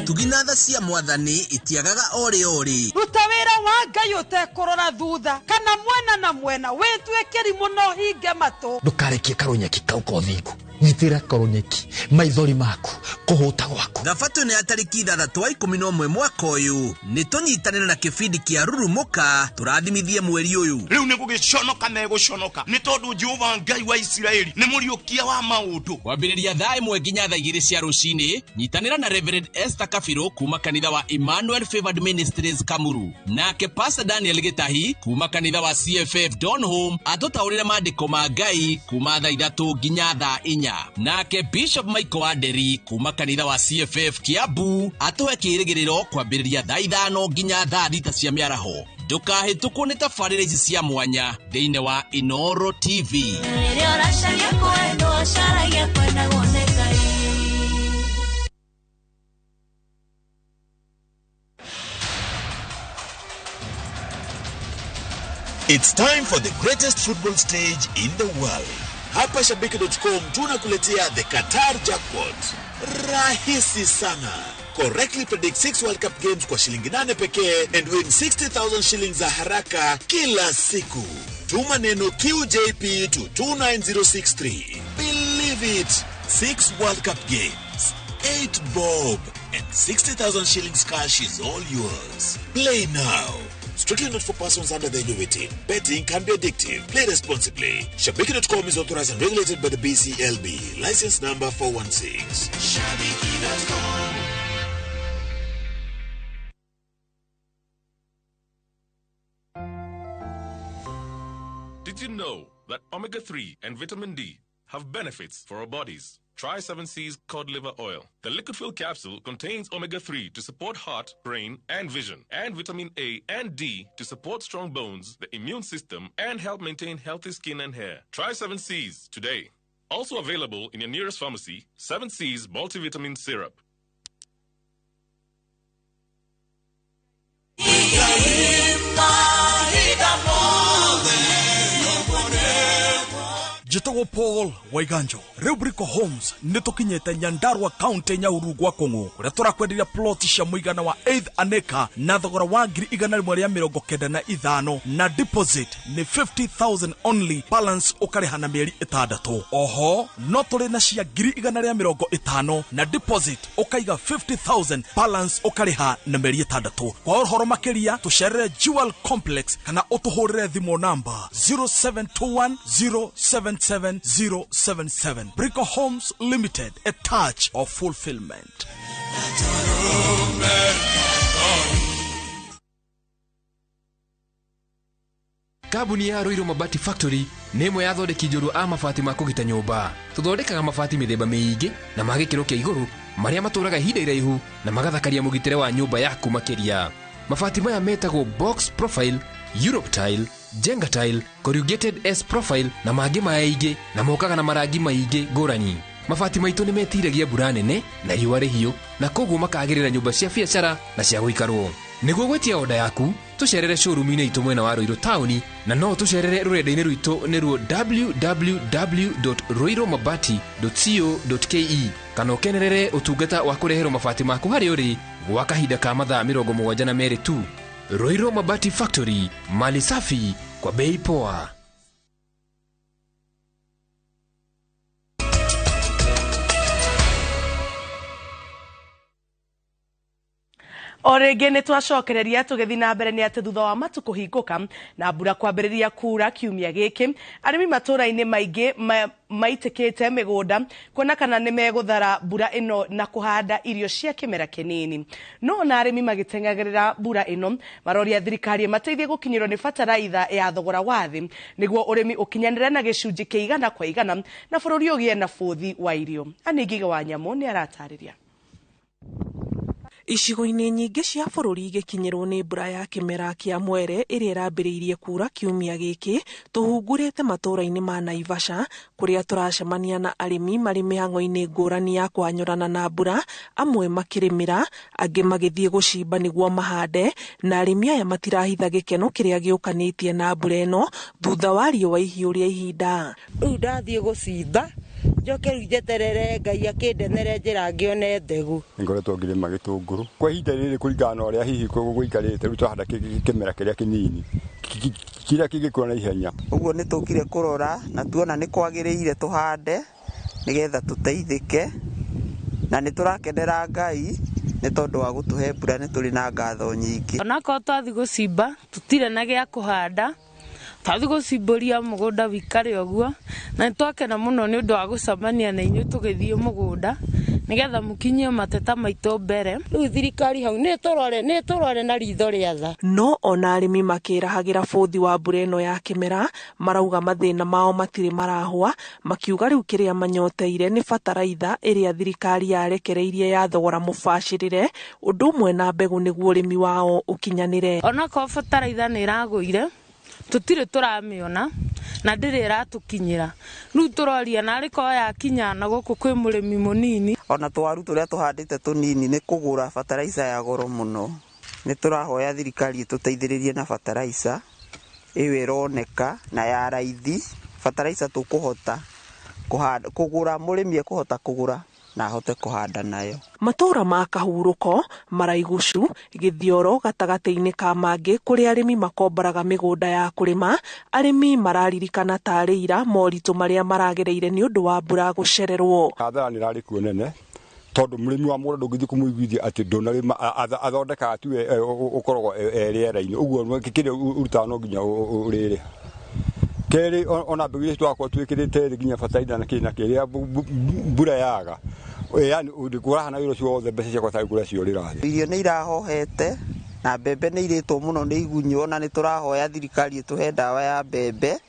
[SPEAKER 6] Tugina tha cia mwathani itiagaga ori ori.
[SPEAKER 7] Ruta wira wa Ngai utekurora thutha kana mwena na mwena wituikiri muno hinge matu.
[SPEAKER 9] Ndukarekie karunyeki kau ka uthingu, nyitira karunyeki maithori maku kuhuta gwaku.
[SPEAKER 6] Thabatũ nĩ ya tarĩki 6 wa 11 mwaka ũyũ nĩ tũnyitanĩre na kĩbindi kĩa Rurumuka tũrathimithie mweri ũyũ.
[SPEAKER 11] Rĩu nĩ gũgĩconoka megũconoka nĩ tondũ Jehova Ngai wa Isiraeli nĩ mũriũkia wa maũndũ.
[SPEAKER 21] Kwambĩrĩria thaa 1 nginya thaa 2 cia rũcinĩ, nyitanĩra na Reverend Esther Kabirũ kuma kanitha wa Emmanuel Favored Ministries Kamuru, nake Pastor Daniel Gĩtahi kuma kanitha wa CFF Donholm atũtaũrĩre maandĩko ma Ngai kuma thaa 3 nginya thaa 4, nake Bishop Michael Wanderi kuma kanitha wa CFF Kiambu atũhe kĩrĩgĩrĩro kwambĩrĩria thaa 5 nginya thaa 6 cia mĩaraho. Ndũkahĩtũkwo nĩ tabarĩra ici cia mwanya thĩinĩ wa Inooro TV.
[SPEAKER 12] It's time for the greatest football stage in the world. Hapa Shabiki.com tunakuletea the Qatar Jackpot. Rahisi sana. Correctly predict 6 World Cup games kwa shilingi 8 pekee and win 60,000 shillings za haraka kila siku. Tuma neno QJP to 29063. Believe it. 6 World Cup games, 8 bob and 60,000 shillings cash is all yours. Play now. Strictly not for persons under the age of 18. Betting can be addictive. Play responsibly. Shabiki.com is authorized and regulated by the BCLB. License number 416.
[SPEAKER 3] Shabiki.com.
[SPEAKER 30] Did you know that omega-3 and vitamin D have benefits for our bodies? Try 7C's cod liver oil. The liquid fill capsule contains omega-3 to support heart, brain, and vision, and vitamin A and D to support strong bones, the immune system, and help maintain healthy skin and hair. Try 7C's today. Also available in your nearest pharmacy, 7C's multivitamin syrup.
[SPEAKER 31] Njĩtagwo Paul Waiganjo. Rĩu Brico Homes nĩ tũkinyĩte Nyandarua County Nyahururu gwa Kũng'ũ kũrĩa tũrakwenderia plot cia mũigana wa 8 an acre na thogora wa 195,000 na deposit nĩ 50,000 only, balance ũkarĩha na mĩeri 6. Oho no tũrĩ na cia 150,000 na deposit ũkaiga 50,000, balance ũkarĩha na mĩeri 6. Kwa ũhoro makĩria tũcerere Jewel Complex kana ũtũhũrĩre thimũ namba 0721 077 077. Brico Homes Limited, a touch of fulfillment.
[SPEAKER 32] Kambuni ya Ruiru Mabati Factory nĩ ĩmwe ya athondeki njorua a mabati ma kũgita nyũmba. Tũthondekaga mabati mĩthemba mĩingĩ na ma gĩkĩro kĩa igũrũ marĩa matũraga ihinda iraihu na magathakaria mũgitĩre wa nyũmba yaku makĩria. Mabati maya metagwo box profile, Europe tile, Jenga tile, corrugated S profile na mangĩ maingĩ na mokaga na marangi maingĩ ngũrani. Mabati maitũ nĩ metiragia mbura nene na riũa rĩhiũ, na koguo makagĩrĩra nyũmba cia biacara na cia gũikarwo. Nĩguo gwĩtia oda yaku, tũcerere showroom-inĩ itũ mwena wa Ruiru taũni, na no tũcerere rũrenda-inĩ rwitũ nĩruo www.ruirumabati.co.ke, kana ũkenerere ũtungata wa kũreherwo mabati maku harĩa ũrĩ gwa kahinda ka mathaa 72 tu. Ruiru Mabati Factory, mali safi kwa bei poa.
[SPEAKER 1] O rĩngĩ nĩ twacokereria tũgĩthiĩ na mbere nĩ atĩ thutha wa matu kũhingũka na mbura kwambĩrĩria kura kiumia gĩkĩ, arĩmi matũũra-inĩ maingĩ maitĩkĩte mĩgũnda kuona kana nĩ megũthara mbura ĩno na kũhanda irio cia kĩmera kĩnini. No ona arĩmi magĩteng'agĩrĩra mbura ĩno, maroria thirikari ĩmateithie gũkinyĩrwo nĩ bataraitha ya thogora wa thĩ nĩguo ũrĩmi ũkinyanĩre na gĩcunjĩ kĩa 100% na bũrũri ũgĩe na bũthi wa irio. Anĩ Ngige wa Nyamũ nĩ aratarĩria.
[SPEAKER 8] Icigo-inĩ nyingĩ cia bũrũri igĩkinyĩrwo nĩ mbura ya kĩmera kĩa mwere ĩrĩa ĩrambĩrĩirie kura kiumia gĩkĩ, tũhungurĩte matũũra-inĩ ma Naivasha kũrĩa tũracemania na arĩmi marĩ mĩhang'o-inĩ ngũrani ya kũhanyũrana na mbura, amwe makĩrĩmĩra, angĩ magĩthiĩ gũcimba nĩguo mahande, na arĩmi aya matirahitha gĩkeno kĩrĩa gĩũkanĩtie na mbura ĩno thutha wa riũa ihiũ rĩa ihinda.
[SPEAKER 10] Rĩu ndathiĩ gũcimba njoke rĩu njeterere Ngai akĩndenere njĩra ngĩone mbegũ.
[SPEAKER 13] Ngoretwo ngĩrĩma gĩtũngũrũ kwa ihinda rĩrĩ kũringana na ũrĩa hihi gũikarĩte, rĩu twahanda kĩmera kĩrĩa kĩnini kĩrĩa kĩngĩkũra na ihenya.
[SPEAKER 14] Ũguo nĩ tũkire kũrora na tuona nĩ kwagĩrĩire tũhande nĩgetha tũteithĩke, na nĩ tũrakenera Ngai nĩ tondũ wa gũtũhe mbura, nĩ tũrĩ na ngatho nyingĩ.
[SPEAKER 15] Onakorwo twathiĩ gũcimba tũtirĩ na gĩa kũhanda, twathi gũcimbũria mũgũnda wikare ũguo, na nĩtwakena mũno nĩ ũndũ wa gũcemania na inyuĩ tũgĩthiĩ mũgũnda nĩgetha mũkinyie mateta maitũ mbere.
[SPEAKER 10] Rĩu thirikari hau nĩ tũrore na ritho rĩa tha.
[SPEAKER 8] No ona arĩmi makĩrahagĩra bũthi wa mbura ĩno ya kĩmera, marauga mathĩna mao matirĩ marahũa, makiuga rĩu kĩrĩa manyoteire nĩ bataraitha ĩrĩa thirikari yarekereirie ya thogora mũbacĩrĩre, ũndũ ũmwe na mbegũ nĩguo ũrĩmi wao ũkinyanĩre.
[SPEAKER 15] Onakorwo bataraitha nĩ ĩragũire, tũtirĩ tũramĩona na ndĩrĩ ĩratũkinyĩra, rĩu tũroria narĩ korwo yakinya na gũkũ kwĩ mũrĩmi mũnini.
[SPEAKER 14] Ona twaru tũrĩa tũhandĩte tũnini nĩ kũgũra bataraitha ya goro mũno. Nĩ tũrahoya thirikari ĩtũteithĩrĩrie na bataraitha ĩyo ĩroneka na ya raithi, bataraitha tũkũhota kũgũra, mũrĩmi ekũhota kũgũra na ahote kũhanda nayo.
[SPEAKER 8] Matũũra ma Kahurũko, Maraigucu, Gĩthioro gatagatĩ-inĩ ka mangĩ kũrĩa arĩmi makomboraga mĩgũnda ya kũrĩma, arĩmi mararirikana tarĩ ira moritũ marĩa maragereire nĩ ũndũ wa mbura gũcererwo.
[SPEAKER 13] Hathara nĩ ĩrarĩ kuo nene tondũ mũrĩmi wa mũgũnda ndũngĩthiĩ kũmũiguithia atĩ ndũnarĩma, athondekaga tu ũkoragwo e rĩera-inĩ, ũguo kĩrĩa ũrutaga no nginya ũrĩrĩha. Kerĩ, ona mbegũ iria twakorwo twĩkĩrĩte rĩ nginya bataraitha na kĩ na kĩ, rĩrĩa mbura yaga, yani ũrahana wĩra ũcio wothe mbeca ciakwa tarĩ kũrĩa ciorĩra thĩ.
[SPEAKER 14] Irio nĩ irahohete na mbembe nĩ irĩtwo mũno nĩ igunyũ, na nĩ tũrahoya thirikari ĩtũhe ndawa ya mbembe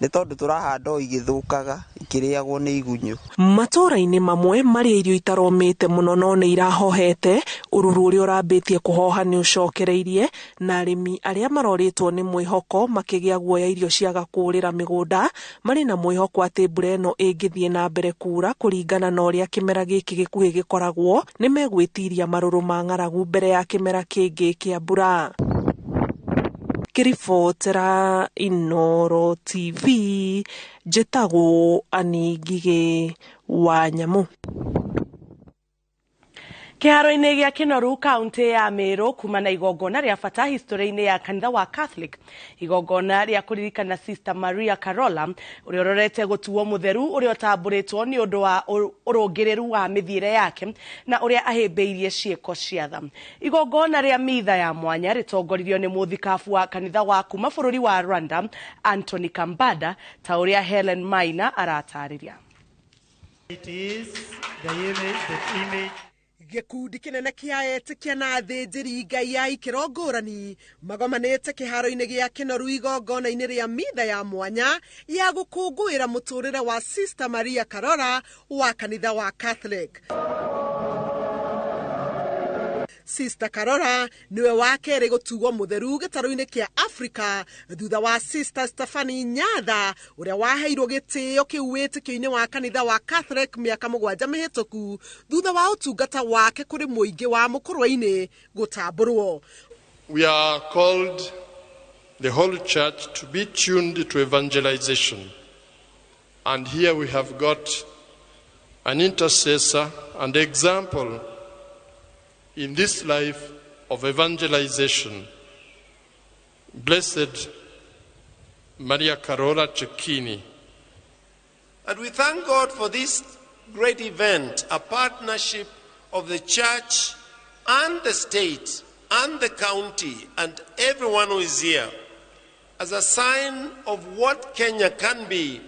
[SPEAKER 14] nĩ tondũ tũrahanda o igĩthũkaga ikĩrĩagwo nĩ igunyũ.
[SPEAKER 8] Matũũra-inĩ mamwe marĩa irio itaromĩte mũno no nĩ irahohete, ũruru ũrĩa ũrambĩtie kũhoha nĩ ũcokereirie, na arĩmi arĩa marorĩtwo nĩ mwĩhoko makĩgĩa guoya irio ciaga kũũrĩra mĩgũnda, marĩ na mwĩhoko atĩ mbura ĩno ĩngĩthiĩ na mbere kuura kũringana na ũrĩa kĩmera gĩkĩ gĩkuhĩ gĩkoragwo, nĩ megwĩtiria marũrũ ma ng'aragu mbere ya kĩmera kĩngĩ kĩa mbura. Ngĩribotera Inooro TV, njĩtagwo Anĩ Ngigĩ wa Nyamũ.
[SPEAKER 1] Kĩharo-inĩ gĩa Kĩnoru kaunti ya Meru kuma na igongona rĩa bata historĩ-inĩ ya kanitha wa Catholic, igongona rĩa kũririkana Sister Maria Carola ũrĩa ũrorete gũtuo mũtheru ũrĩa ũtambũrĩtwo nĩ ũndũ wa ũrũngĩrĩru wa mĩthiĩre yake na ũrĩa ahĩmbĩirie ciĩko cia tha. Igongona rĩa mitha ya mwanya rĩtongoririo nĩ mũthikabu wa kanitha wa kuma bũrũri wa Rwanda Anthony Kambanda, ta ũrĩa Helen Maina aratarĩria.
[SPEAKER 16] It is the image, the image.
[SPEAKER 17] Gĩkundi kĩnene kĩa etĩkia na athĩnjĩri Ngai a ikĩro ngũrani magomanĩte kĩharo-inĩ gĩa Kĩnoru igongona-inĩ rĩa mitha ya mwanya ya gũkũngũĩra mũtũrĩre wa Sister Maria Carola wa kanitha wa Catholic. Sister Karora niwe wa kerĩ gũtuo mũtheru gĩtarũ-inĩ kĩa Afrika thutha wa Sister Stephanie Nyatha ũrĩa waheirwo gĩtĩo kĩu wĩtĩkio-inĩ wa kanitha wa Catholic mĩaka 7 mĩhĩtũku thutha wa ũtungata wake kũrĩ mũingĩ wa mũkũrwe-inĩ gũtambũrwo.
[SPEAKER 2] We are called, the whole church, to be tuned to evangelization. And here we have got an intercessor and example in this life of evangelization. Blessed Maria Carola Cecchini.
[SPEAKER 18] And we thank God for this great event, a partnership of the church and the state and the county and everyone who is here, as a sign of what Kenya can be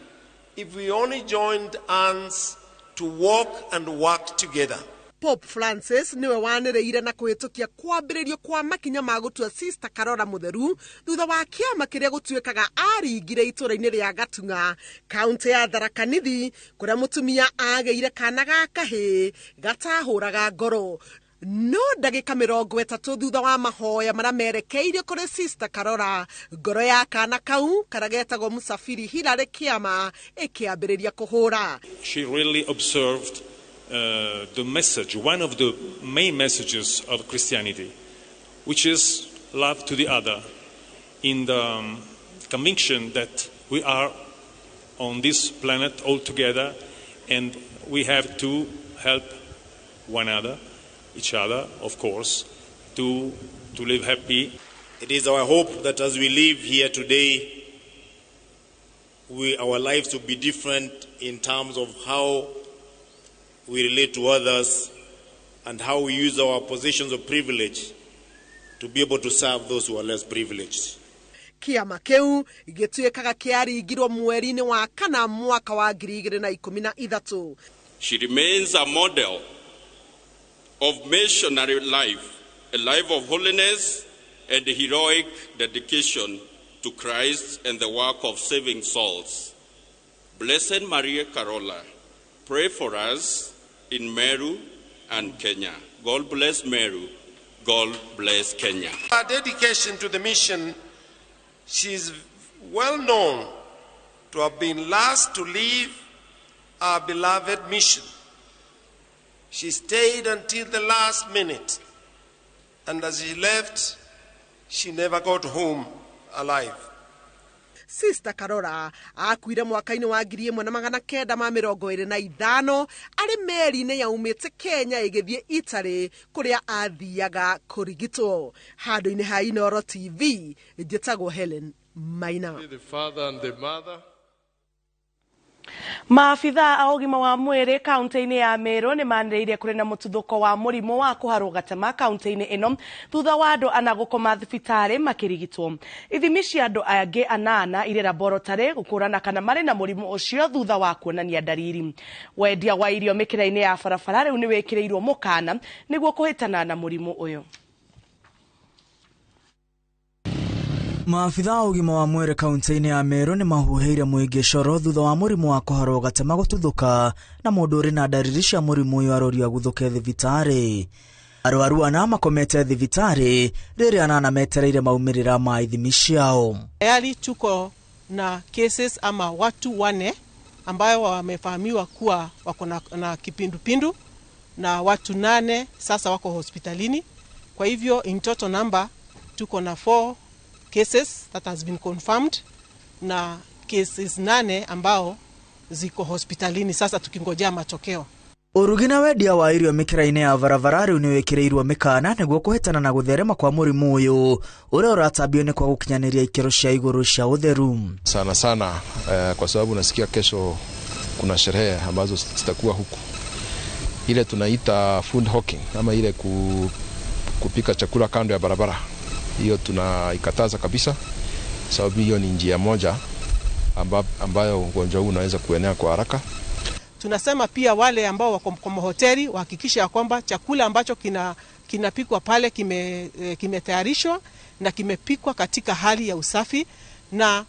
[SPEAKER 18] if we only joined hands to walk and work together.
[SPEAKER 17] Pope Francis niwe wanĩrĩire na kũhĩtũkia kwambĩrĩrio kwa makinya ma gũtua Sister Karora mũtheru thutha wa kĩama kĩrĩa gũtuĩkaga aringire itũũra-inĩ rĩa Gatung'a, kaũntĩ ya Tharaka Nithi, kũrĩa mũtumia agĩire kana ga kahĩĩ gatahũraga ngoro. No ndagĩka 30 thutha wa mahoya marĩa merekeirio kũrĩ Sister Karora, ngoro ya kana kau karĩa getagwo Musafiri Hilary Kĩama ĩkĩambĩrĩria kũhũra.
[SPEAKER 19] She really observed the message, one of the main messages of Christianity, which is love to the other, in the conviction that we are on this planet all together and we have to help one another, each other, of course, to live happy.
[SPEAKER 18] It is our hope that as we live here today, our lives will be different in terms of how we relate to others and how we use our positions of privilege to be able to serve those who are less privileged.
[SPEAKER 17] Kĩama kĩu gĩtuĩkaga kĩaringirwo mweri-inĩ wa kana mwaka wa 2013.
[SPEAKER 20] She remains a model of missionary life, a life of holiness and heroic dedication to Christ and the work of saving souls. Blessed Maria Carola, pray for us in Meru and Kenya. God bless Meru. God bless Kenya.
[SPEAKER 18] Her dedication to the mission, she is well known to have been last to leave our beloved mission. She stayed until the last minute, and as she left, she never got home alive.
[SPEAKER 17] Sister Karora akuire mwaka-inĩ wa 1925 arĩ meri-inĩ yaumĩte Kenya ĩgĩthiĩ Italy kũrĩa athiaga kũrigitwo. Handũ-inĩ ha Inooro TV, njĩtagwo Helen Maina.
[SPEAKER 2] The father and the mother.
[SPEAKER 1] Maabitha a ũgima wa mwĩrĩ kaunti-inĩ ya Meru nĩ manĩrĩire kũrĩ na mũtuthũko wa mũrimũ wa kũharwo gatema kaunti-inĩ ĩno thutha wa andũ ana gũkoma thibitarĩ makĩrigitwo. Ithimi cia andũ angĩ 8 irĩ laboratory gũkũrana kana marĩ na mũrimũ ũcio thutha wa kuonania ndariri. Wendia wa irio mĩkĩra-inĩ ya barabara rĩu nĩ wĩkĩrĩirwo mũkana nĩguo kũhĩtana na mũrimũ ũyũ.
[SPEAKER 22] Maabitha a ũgima wa mwĩrĩ kaunti-inĩ ya Meru nĩ mahuhĩire mũingĩ coro thutha wa mũrimũ wa kũharwo gatema gũtuthũka na mũndũ ũrĩ na ndariri cia mũrimũ ũyũ arorio aguthũke thibitarĩ. Arwaru 4 makomete thibitarĩ rĩrĩa 8 metereire maumĩrĩra ma ithimi ciao.
[SPEAKER 23] Tayari tuko na cases ama watu 4 ambayo wamefahamiwa kuwa wako na kipindupindu na watu 8 sasa wako hospitalini. Kwa hivyo in total number tuko na 4 cases that has been confirmed na cases 8 ambao ziko hospitalini sasa tukingojea matokeo.
[SPEAKER 22] Ũrugi na wendia wa irio mĩkĩra-inĩ ya barabara rĩu nĩ wĩkĩrĩirwo mĩkana nĩguo kũhĩtana na gũtherema kwa mũrimũ ũyũ ũrĩa ũratambio nĩ kwa gũkinyanĩria ikĩro cia igũrũ cia ũtheru.
[SPEAKER 24] Sana sana kwa sababu nasikia kesho kuna sherehe ambazo zitakuwa huku, ile tunaita food hawking ama ile kupika chakula kando ya barabara. Hiyo tunaikataza kabisa, sababu hiyo ni njia moja ambayo ugonjwa huu unaweza kuenea kwa haraka.
[SPEAKER 23] Tunasema pia wale ambao wako kwa mahoteli wahakikishe ya kwamba chakula ambacho kinapikwa pale kimetayarishwa na kimepikwa katika hali ya usafi, na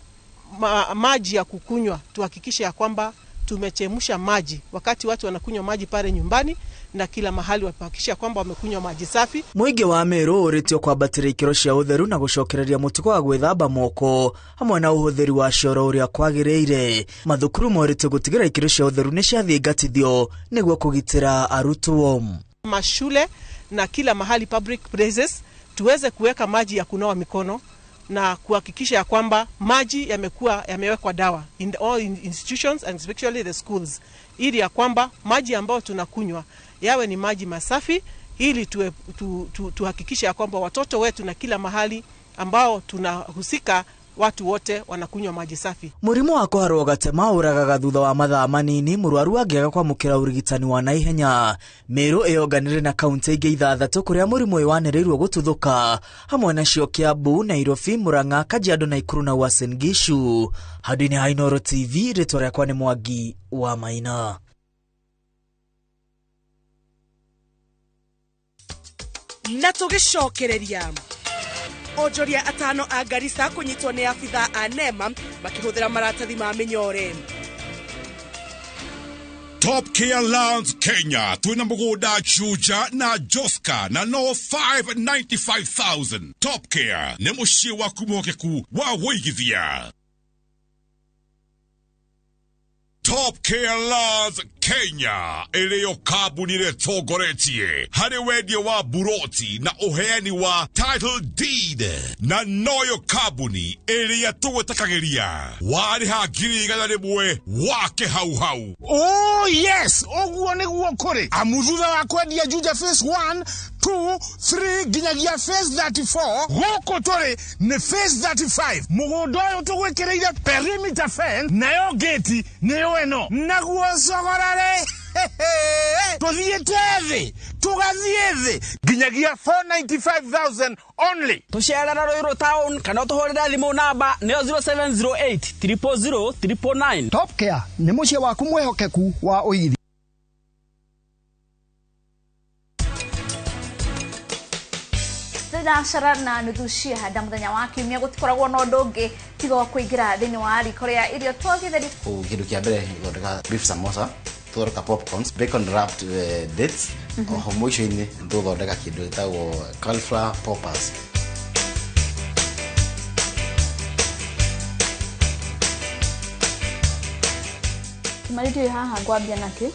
[SPEAKER 23] maji ya kukunywa tuhakikishe ya kwamba tumechemsha maji. Wakati watu wanakunywa maji pale nyumbani, na kila mahali wahakikisha kwamba wamekunywa maji safi.
[SPEAKER 22] Mũingĩ wa Meru ũrĩtio kwambatĩria ikĩro cia ũtheru na gũcokereria mũtugo wa gwĩthamba moko hamwe na ũhũthĩri wa cioro ũrĩa kwagĩrĩire. Mathukuru morĩtio gũtigĩrĩra ikĩro cia ũtheru nĩ ciathingatithio nĩguo kũgitĩra arutwo.
[SPEAKER 23] Mashule na kila mahali public places tuweze kuweka maji ya kunawa mikono na kuhakikisha ya kwamba maji yamekuwa yamewekwa dawa in all institutions and especially the schools, ili ya kwamba maji ambayo tunakunywa yawe ni maji masafi, ili tuhakikishe ya kwamba watoto wetu na kila mahali ambao tunahusika watu wote wanakunywa maji safi.
[SPEAKER 22] Mũrimũ wa kũharwo gatema ũragaga thutha wa mathaa manini mũrwaru angĩaga kwamũkĩra ũrigitani wa naihenya. Meru ĩyonganĩre na kaunti ingĩ 6 kũrĩa mũrimũ ũyũ wanĩrĩirwo gũtuthũka, hamwe nacio Kiambu, Nairobi, Murang'a, Kajiado, Nakuru na Uasin Gishu. Handũ-inĩ ha Inooro TV, rĩtwa rĩakwa nĩ Mwangi wa Maina.
[SPEAKER 1] Na tũgĩcokereria onjoria 5 a Garissa kũnyitwo nĩ abitha a NEMA makĩhũthĩra maratathi ma mĩnyore.
[SPEAKER 4] Top Care Lands Kenya twina mũgũnda Juja na Joska na no 595,000. Top Care nĩ mũciĩ waku mwĩhokeku wa wũigithia. Top Care Lands Kenya ĩrĩyo kambuni ĩrĩa ĩtongoretie harĩ wendia wa buroti na ũheani wa title deed, na noyo kambuni ĩrĩa tũgwĩtakagĩria warĩha 100,000 wake hau hau.
[SPEAKER 5] Oh yes, ũguo nĩguo kũrĩ amu thutha wa kwendia Juja phase 1 2 3 nginyagia phase 34 gũkũ tũrĩ nĩ phase 35. Mũgũnda ũyũ tũgwĩkĩrĩire perimeter fence nayo gate nĩyo ĩno, naguo cogora tuthiĩte thĩ tũgathiĩ thĩ nginyagia 495,000 only.
[SPEAKER 6] Tũcerera Ruiru town kana ũtũhũrĩre thimũ namba nĩyo 0708 000 999.
[SPEAKER 7] Top Care nĩ mũciĩ waku mwĩhokeku wa ũigithia.
[SPEAKER 9] Thinacara na nuthu cia handa muthenya wa kiumia gutikoragwo na undu ungi tiga kuingira thiini wa riko ria irio twagitheri.
[SPEAKER 30] Kindu kia mbere thondeka beef samosa, tuthondeka popcorns, bacon wrapped dates, oho mwisho-inĩ tuthondeka kindu gĩtagwo cauliflower poppers.
[SPEAKER 9] Kimarĩtio haha ngwambia nakĩ?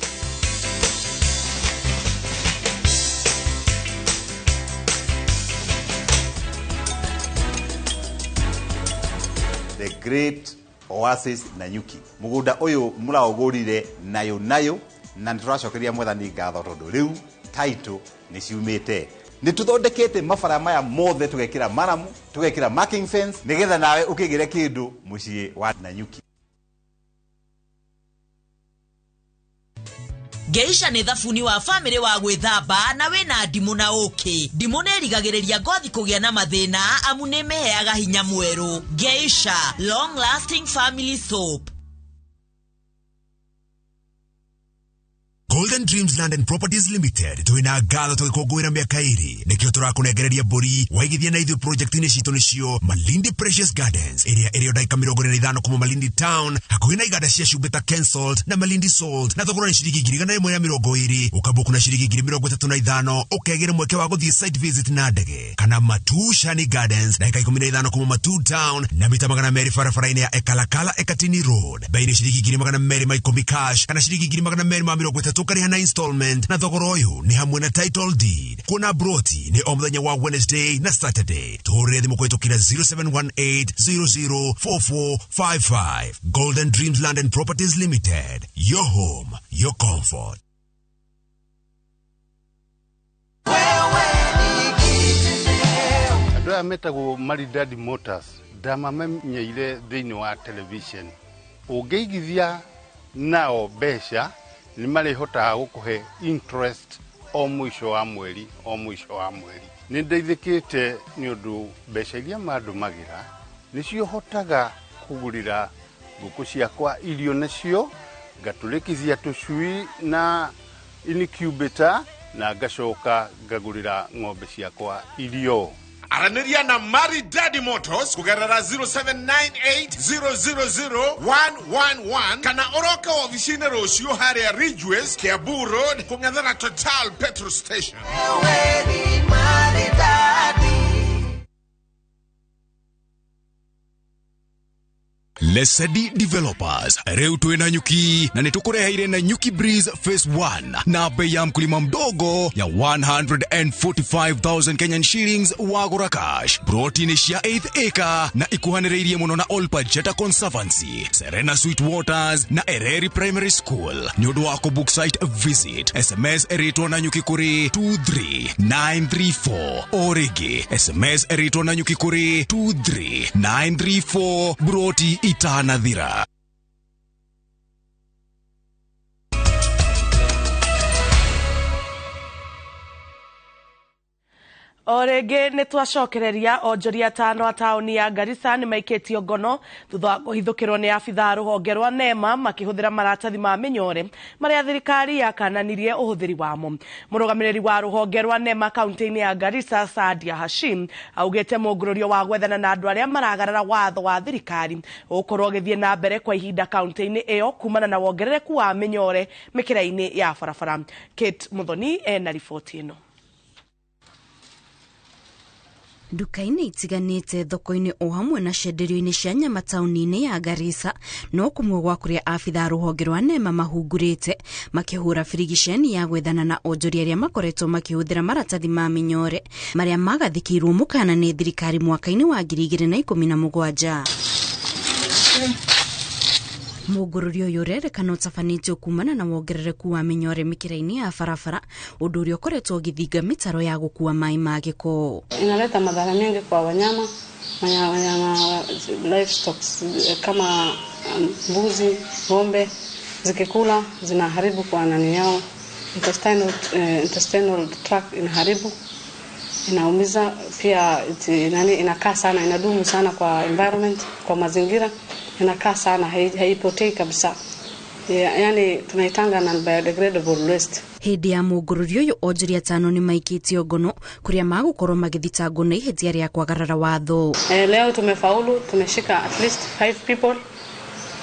[SPEAKER 31] The Great Oasis Nanyuki. Mugunda uyu muraugurire nayo nayo na nituracokeria mwathani ngatho tondu riu title ni ciumite. Nituthondekete mabara maya mothe tugekira maramu, tugekira marking fence nigetha nawe ukigire kindu mucii wa Nanyuki.
[SPEAKER 32] Geisha nĩ thabuni wa family wa gwĩthamba na wĩna ndimũ na ũkĩ. Ndimũ nĩ ĩrigagĩrĩria ngothi kũgĩa na mathĩna amu nĩ ĩmĩheaga hinya mwerũ. Geisha long lasting family soap.
[SPEAKER 11] Golden Dreams Land and Properties Limited twina ngatho tũgĩkũngũĩra mĩaka 2 nĩkĩo tũrakũnengereria mbũri waigithia na ithuĩ project-inĩ citũ nĩcio Malindi Precious Gardens ĩrĩa ĩrĩ o ndagĩka 45 kuma Malindi Town hakuhĩ na iganda cia cumbĩ ta Kensalt na Malindi Salt na thogora nĩ ciringi 120,000 ũkambuku na ciringi 35,000 ũkegĩre mweke wa gũthiĩ site visit na ndege kana Matu Shani Gardens ndagĩka 15 kuma Matu Town na mita 200 barabara-inĩ ya Ekalakala Ekatini Road bei nĩ ciringi 210,000 cash kana ciringi 230,000 ũkarĩha na installment na thogora ũyũ nĩ hamwe na title deed. Kuona broti nĩ o mũthenya wa Wednesday na Saturday. Tũhũrĩre thimũ kũhĩtũkĩra 0718004455. Golden Dreams Land and Properties Limited. Your home, your comfort.
[SPEAKER 21] Andũ aya metagwo Maridadi Motors ndamamenyeire thĩinĩ wa television. Ũngĩigithia nao mbeca nĩ marĩhotaga gũkũhe interest o mũico wa mweri o mũico wa mweri. Nĩ ndeithĩkĩte nĩ ũndũ mbeca iria mandũmagĩra nĩcio hotaga kũgũrĩra ngũkũ ciakwa irio nacio, ngatũrĩkithia tũcui na incubator na ngacoka ngagũrĩra ng'ombe ciakwa irio.
[SPEAKER 5] Aranĩria na Maridadi Motors kũgerera 0798000111 kana ũroke ofici-inĩ rũciũ harĩa Ridgeways, Kiambu Road, kũng'ethera Total petrol station.
[SPEAKER 11] Lesedi Developers rĩu twĩ Nanyuki na nĩtũkũreheire Nanyuki Breeze Phase 1 na bei ya mkulima mdogo ya 145,000 Kenyan shillings wagũra cash. Broti-inĩ cia 8 acre na ikuhanĩrĩirie mũno na Olpajeta Conservancy, Serena Sweet Waters na Ereri Primary School. Nĩ ũndũ wa kũbook site visit, SMS ĩrĩtwo Nanyuki kũrĩ 23934 o rĩngĩ SMS ĩrĩtwo Nanyuki kũrĩ 23934 broti itanathira.
[SPEAKER 1] O rĩngĩ nĩ twacokereria onjoria atano a taũni ya Garissa nĩ maikĩtio ngono thutha wa kũhithũkĩrwo nĩ abithaa rũhonge rwa NEMA makĩhũthĩra maratathi ma mĩnyore marĩa thirikari yakananirie ũhũthĩri wamo. Mũrũgamĩrĩri wa rũhonge rwa NEMA kaunti-inĩ ya Garissa Sadia Hashim augĩte mũngũrũrio wa gwethana na andũ arĩa maragarara watho wa thirikari ũgũkorwo ũgĩthiĩ na mbere kwa ihinda kaunti-inĩ ĩyo kumana na wongerereku wa mĩnyore mĩkĩra-inĩ ya barabara. Kate Muthoni ena riboti ĩno.
[SPEAKER 3] Nduka-inĩ itiganĩte thoko-inĩ o hamwe na cenderio-inĩ cia nyama taũni-inĩ ya Garissa no kũmwe gwa kũrĩa abithaa rũhonge rwa NEMA mahungurĩte makĩhũra birigiceni ya gwethana na onjoria arĩa makoretwo makĩhũthĩra maratathi ma mĩnyore marĩa magathĩkĩirwo mũkana nĩ thirikari mwaka-inĩ wa 2017. Mũngũrũrio ũyũ ũrerĩkana ũtabanĩtio kumana na wongerereku wa mĩnyore mĩkĩra-inĩ ya barabara, ũndũ ũrĩa ũkoretwo ũgĩthinga mĩtaro ya gũkua maĩ ma gĩko.
[SPEAKER 8] Inaleta madhara mengi kwa wanyama, wanyama livestock kama mbuzi, ng'ombe, zikikula zinaharibu kwa nani yao, intestinal tract inaharibu, inaumiza pia, nani, inakaa sana, inadumu sana kwa environment, kwa mazingira inakaa sana, haipotei kabisa. Yani tunaitanga non-biodegradable waste.
[SPEAKER 3] Hĩndĩ ya mũngũrũrio ũyũ onjoria atano nĩ maikĩtio ngono kũrĩa magũkorwo magĩthitangwo na ihĩtia rĩa kwagarara watho.
[SPEAKER 8] Leo tumefaulu, tumeshika at least 5 people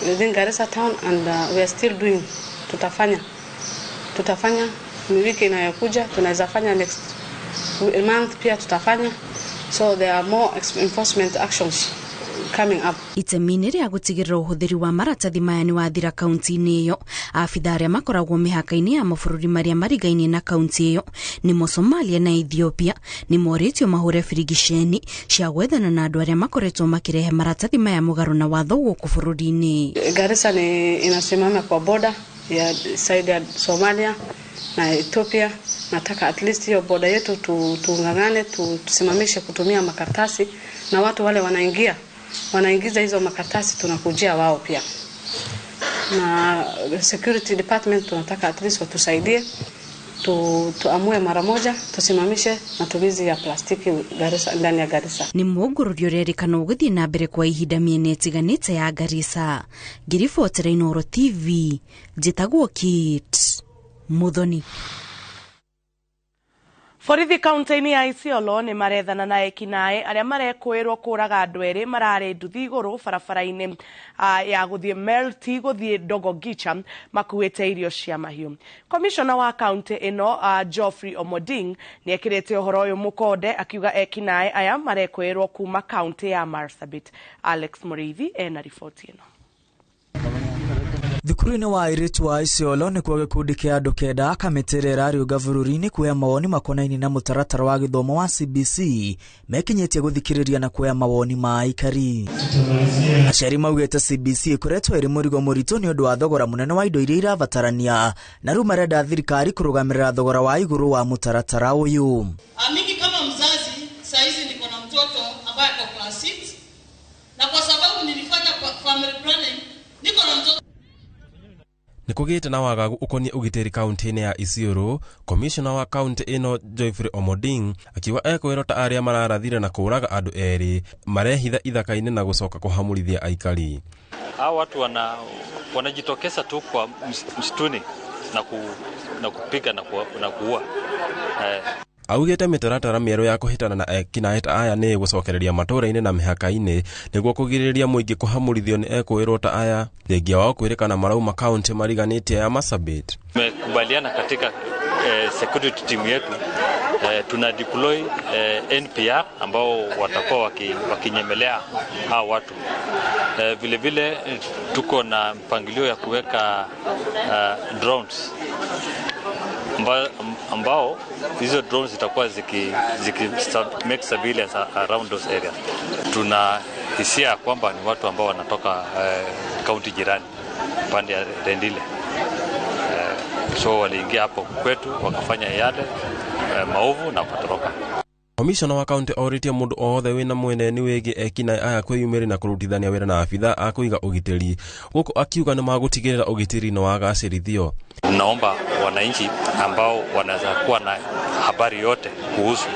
[SPEAKER 8] within Garissa town and we are still doing. Tutafanya wiki inayokuja, tunaweza fanya next month pia tutafanya. So there are more enforcement actions coming up.
[SPEAKER 3] Itemi-inĩ rĩa gũtigĩrĩra ũhũthĩri wa maratathi maya nĩ wathira kaunti-inĩ ĩyo, abithaa arĩa makoragwo mĩhaka-inĩ ya mabũrũri marĩa marigainie na kaunti ĩyo nĩmo Somalia na Ethiopia nĩ morĩtio mahũre birigiceni cia gwethana na andũ arĩa makoretwo makĩrehe maratathi maya mũgarũ na watho gũkũ bũrũri-inĩ.
[SPEAKER 8] Garissa ni inasimama kwa border ya side ya Somalia na Ethiopia. Nataka at least hiyo border yetu tuungangane, tusimamishe kutumia makaratasi, na watu wale wanaingiza hizo makaratasi tunakujia wao pia. Na security department tunataka at least watusaidie, tuamue mara moja tusimamishe matumizi ya plastiki Garissa, ndani ya Garissa.
[SPEAKER 3] Ni mũngũrũrio ũrerĩkana ũgĩthiĩ na mbere kwa ihinda mĩena ĩtiganĩte ya Garissa. Ngĩribotera Inooro TV, njĩtagwo Kate Muthoni.
[SPEAKER 1] Borithi kaunti-inĩ ya Isiolo nĩ marethana na ekinaĩ arĩa marekũĩrwo kũraga andũ erĩ mararĩ nduthi igũrũ barabara-inĩ ya gũthiĩ Melti gũthiĩ Dogogicha makuĩte irio cia mahiũ. Komishona wa kaunti ĩno Geoffrey Omoding nĩ ekĩrĩte ũhoro ũyũ mũkonde akiuga ekinaĩ aya marekũĩrwo kuma kaunti ya Marsabit. Alex Mũrĩithi ena riboti ĩno.
[SPEAKER 22] Thukuru-inĩ wa airĩtu wa Isiolo nĩkuo gĩkundi kĩa andũ kenda kamĩtĩ ĩrĩa ĩrarĩũnga bũrũri-inĩ kuoya mawoni makonainie na mũtaratara wa gĩthomo wa CBC mekinyĩtie gũthikĩrĩria na kuoya mawoni ma aikari. Aciari maugĩte CBC ĩkoretwo ĩrĩ mũrigo mũritũ nĩ ũndũ wa thogora mũnene wa indo iria irabatarania na rĩu marenda thirikari kũrũgamĩrĩra thogora wa igũrũ wa mũtaratara ũyũ.
[SPEAKER 10] Mimi kama mzazi saizi niko na mtoto ambaye ako class 6 na kwa sababu nilifanya family planning niko na mtoto.
[SPEAKER 30] Nĩkũgĩte na wagagu ũkoniĩ ũgitĩri kaunti-inĩ ya Isiolo. Komishona wa kaunti ĩno Geoffrey Omoding akiuga ekwĩrwo ta arĩa mararathire na kũraga andũ erĩ marehitha ithaka-inĩ na gũcoka kũhamũrithia aikari.
[SPEAKER 12] Hao watu wanajitokeza tu kwa msituni na kupiga na kuua.
[SPEAKER 13] Augĩte mĩtaratara mĩerũ ya kũhĩtana na ekinaĩ ta aya nĩ ĩgũcokereria matũũra-inĩ na mĩhaka-inĩ nĩguo kũgirĩrĩria mũingĩ kũhamũrithio nĩ ekũĩrwo ta aya, thengia wao kwĩrĩkana marauma kaunti mariganĩtie ya Marsabit.
[SPEAKER 12] Tumekubaliana katika security team yetu, tuna deploy NPR ambao watakuwa wakinyemelea hao watu. Vile vile tuko na mpangilio ya kuweka drones ambao hizo drones zitakuwa ziki make surveillance around those areas. Tuna hisia kwamba ni watu ambao wanatoka kaunti jirani pande ya Rendile. So waliingia hapo kwetu wakafanya yale maovu na wakatoroka.
[SPEAKER 13] Komishona wa kaunti orĩtie mũndũ o wothe wĩna mweneni wĩgiĩ ekinaĩ aya kwĩyumĩria na kũrutithania wĩra na abithaa a kũiga ũgitĩri, gũkũ akiuga nĩ magũtigĩrĩra ũgitĩri nĩ wagacĩrithio.
[SPEAKER 12] Naomba wananchi ambao wanaweza kuwa na habari yote kuhusu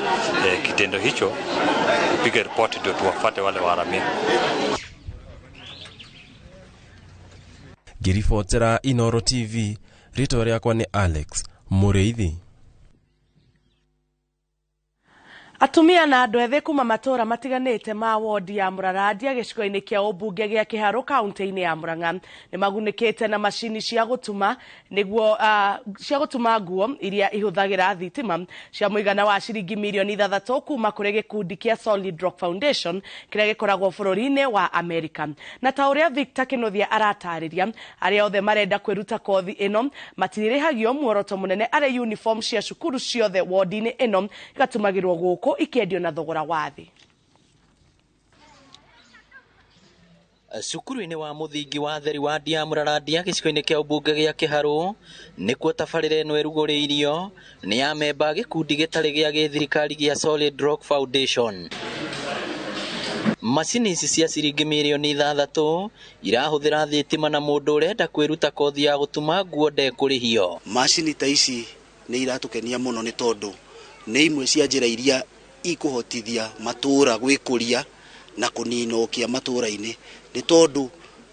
[SPEAKER 12] kitendo hicho kupiga ripoti ndio tuwafuate wale waharamia.
[SPEAKER 13] Ngĩribotera Inooro TV, rĩtwa rĩakwa nĩ Alex Mũrĩithi.
[SPEAKER 1] Atumia na andũ ethĩ kuma matũũra matiganĩte ma wodi ya Mũrarandia gĩcigo-inĩ kĩa ũmbunge gĩa Kĩharũ kaunti-inĩ ya Murang'a nĩ magunĩkĩte na macini cia gũtuma nĩguo cia gũtuma nguo iria ihũthagĩra thitima cia mũigana wa ciringi mirioni 6 kuma kũrĩ gĩkundi kĩa Solid Rock Foundation kĩrĩa gĩkoragwo bũrũri-inĩ wa Amerika. Na ta ũrĩa Victor Kĩnuthia aratarĩria, arĩa othe marenda kwĩruta kothi ĩno matirĩhagio, muoroto mũnene arĩ uniform cia cukuru ciothe wodi-inĩ ĩno igatumagĩrwo gũkũ ikiendio na thogora wa thĩ.
[SPEAKER 14] Cukuru-inĩ wa mũthingi wa Theri wa Ndia Mũrarandia gĩcigo-inĩ kĩa ũmbunge gĩa Kĩharũ nĩkuo tabarĩra ĩno ĩrugũrĩirio nĩ amemba gĩkundi gĩtarĩ gĩa gĩthirikari gĩa Solid Rock Foundation. Macini ici cia ciringi mirioni 6 irahũthĩra thitima na mũndũ ũrenda kwĩruta kothi ya gũtuma nguo ndekũrĩhio.
[SPEAKER 15] Macini ta ici nĩ iratũkenia mũno nĩ tondũ nĩ imwe cia njĩra iria ikũhotithia matũũra gwĩkũria na kũnina ũkĩa matũũra-inĩ, nĩ tondũ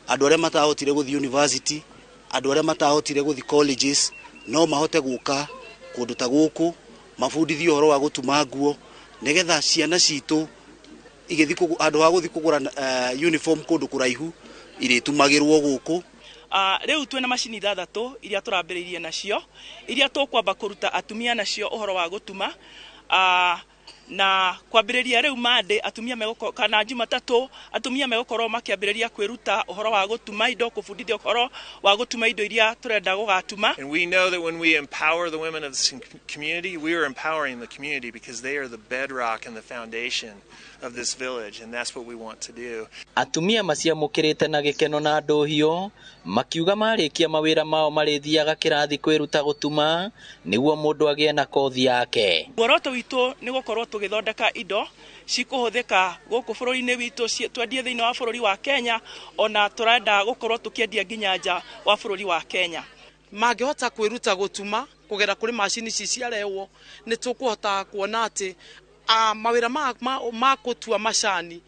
[SPEAKER 15] andũ arĩa matahotire gũthiĩ university, andũ arĩa matahotire gũthiĩ colleges no mahote gũka kũndũ ta gũkũ mabundithio ũhoro wa gũtuma nguo nĩgetha ciana citũ igĩthiĩ handũ ha gũthiĩ kũgũra uniform kũndũ kũraihu irĩtumagĩrwo gũkũ.
[SPEAKER 16] Rĩu twĩna macini 6 iria tũrambĩrĩirie nacio iria tũkwamba kũruta atumia nacio ũhoro wa gũtuma, na kwambĩrĩria rĩu Monday atumia megũkorwo kana Jumatatũ atumia megũkorwo makĩambĩrĩria kwĩruta ũhoro wa gũtuma indo, kũbundithio ũhoro wa gũtuma indo iria tũrenda gũgatuma.
[SPEAKER 17] And we know that when we empower the women of this community, we are empowering the community because they are the bedrock and the foundation of this village, and that's what we want to do.
[SPEAKER 14] Atumia maciamũkĩrĩte na gĩkeno na ndũhiũ makiuga marĩkia mawĩra mao marĩthiaga kĩrathi kwĩruta gũtuma nĩguo mũndũ agĩe na kothi yake.
[SPEAKER 16] Muoroto witũ nĩ gũkorwo tũgĩthondeka indo cikũhũthĩka gũkũ bũrũri-inĩ witũ, twendie thĩinĩ wa bũrũri wa Kenya, ona tũrenda gũkorwo tũkĩendia nginya nja wa bũrũri wa Kenya.
[SPEAKER 18] Mangĩhota kwĩruta gũtuma kũgera kũrĩ macini ici ciarehwo nĩ tũkũhota kuona atĩ mawĩra ma gũtua macani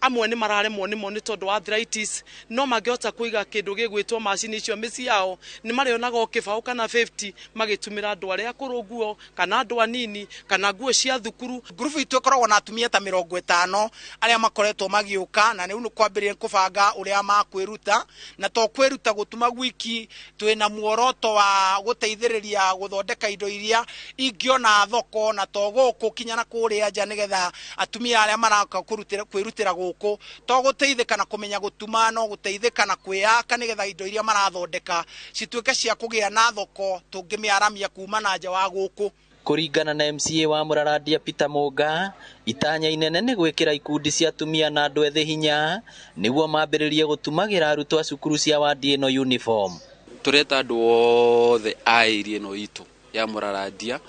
[SPEAKER 18] amwe nĩ mararemwo nĩmo nĩ tondũ wa arthritis, no mangĩhota kũiga kĩndũ gĩgwĩtwo macini icio mĩciĩ yao nĩ marĩonaga o kĩbaũ kana 50 magĩtumĩra andũ arĩa akũrũ nguo kana andũ anini kana nguo cia thukuru.
[SPEAKER 19] Ngurubu itũ ĩkoragwo na atumia ta 50 arĩa makoretwo magĩũka na rĩu nĩ kwambĩrĩria kũbanga ũrĩa makwĩruta, na to kwĩruta gũtuma gwiki, twĩna muoroto wa gũteithĩrĩria gũthondeka indo iria ingĩona thoko na to gũkũ kinya na kũrĩa nja, nĩgetha atumia arĩa maraka kwĩrutĩra gũkũ to gũteithĩka na kũmenya gũtuma no gũteithĩka na kwĩyaka nĩgetha indo iria marathondeka cituĩke cia kũgĩa na thoko tũngĩmĩaramia kuma na nja wa gũkũ.
[SPEAKER 14] Kũringana na MCA wa Mũrarandia Peter Mũnga, itanya inene nĩ gwĩkĩra ikundi cia atumia na andũ ethĩ hinya nĩguo mambĩrĩrie gũtumagĩra arutwo a cukuru cia wadi ĩno uniform.
[SPEAKER 20] Tũreta andũ othe a area ĩno itũ ya Mũrarandia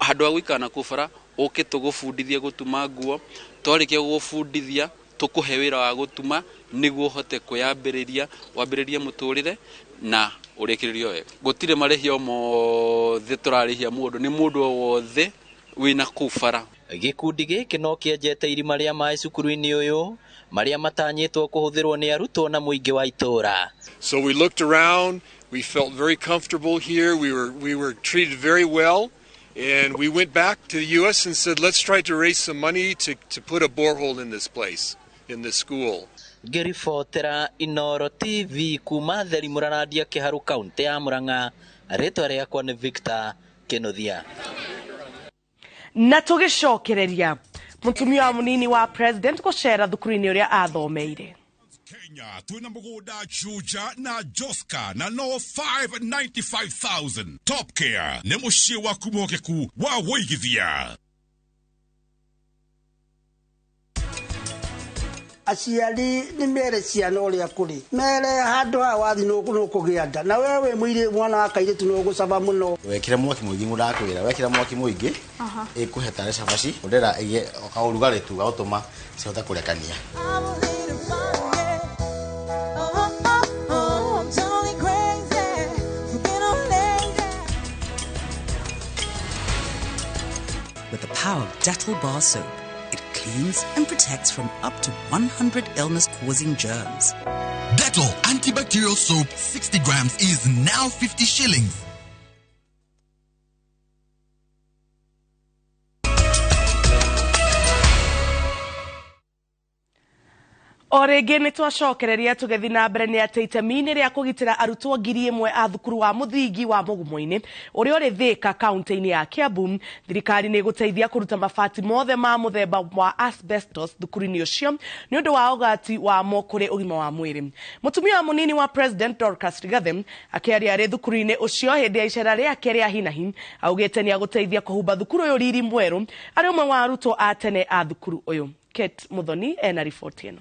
[SPEAKER 20] handũ ha gũikara na kũbara ũke tũgũbundithie gũtuma nguo, twarĩkia gũgũbundithia tũkũhe wĩra wa gũtuma nĩguo ũhote kwĩyambĩrĩria wambĩrĩrie mũtũrĩre na ũrĩkĩrĩrio wega. Gũtirĩ marĩhi o mothe tũrarĩhia mũndũ, nĩ mũndũ o wothe wĩna kũu bara.
[SPEAKER 14] Gĩkundi gĩkĩ no kĩenjete irima rĩa maĩ cukuru-inĩ ũyũ marĩa matanyĩtwo kũhũthĩrwo nĩ arutwo na mũingĩ wa itũũra.
[SPEAKER 21] So we looked around, we felt very comfortable here, we were treated very well
[SPEAKER 2] And we went back to the U.S. and said, let's try to raise some money to put a borehole in this place, in this school.
[SPEAKER 14] Ngĩribotera Inooro TV kuma Theri Mũrarandia Kĩharu kaunti ya Murang'a, rĩtwa rĩakwa nĩ Victor Kĩnuthia.
[SPEAKER 1] Na tũgĩcokereria mũtumia wa mũnini wa president gũcera thukuru-inĩ ũrĩa athomeire.
[SPEAKER 4] Kenya twina mugunda Juja na Joska na no 595,000. Top Care nĩ mũciĩ waku mwokeku wa wũigithia.
[SPEAKER 6] Aciari nĩ mere ciana ũrĩa kũrĩ mere handũ haha wathi nũkũgĩa nda na we wĩ mũirĩ mwana wa kairĩtu nũgũcaba mũno.
[SPEAKER 7] Wekĩra mwaki mũingĩ mũrakwĩra wekĩra mwaki mũingĩ ĩkũhe tarĩ cabaci ũndera ĩgĩe kaũrugarĩ tu gagũtũma cihote kũrekania.
[SPEAKER 9] With the power of Dettol bar soap, it cleans and protects from up to 100 illness-causing germs.
[SPEAKER 23] Dettol antibacterial soap 60 grams is now 50 shillings.
[SPEAKER 1] O rĩngĩ nĩ twacokereria tũgĩthiĩ na mbere nĩ atĩ itemi-inĩ rĩa kũgitĩra arutwo 1,000 a thukuru wa mũthingi wa Mũgumo-inĩ ũrĩa ũrĩ Thĩka kaunti-inĩ ya Kiambu, thirikari nĩ ĩgũteithia kũruta mabati mothe ma mũthemba wa asbestos thukuru-inĩ ũcio nĩ ũndũ wa ũgati wamo kũrĩ ũgima wa mwĩrĩ. Mũtumia wa mũnini wa president Dorcas Rigathi akĩaria arĩ thukuru-inĩ ũcio hĩndĩ ya icera rĩake rĩa hinahi augĩte nĩ agũteithia kũhumba thukuru ũyũ riri mwerũ arĩ ũmwe wa arutwo a tene a thukuru ũyũ. Kate Muthoni ena riboti ĩno.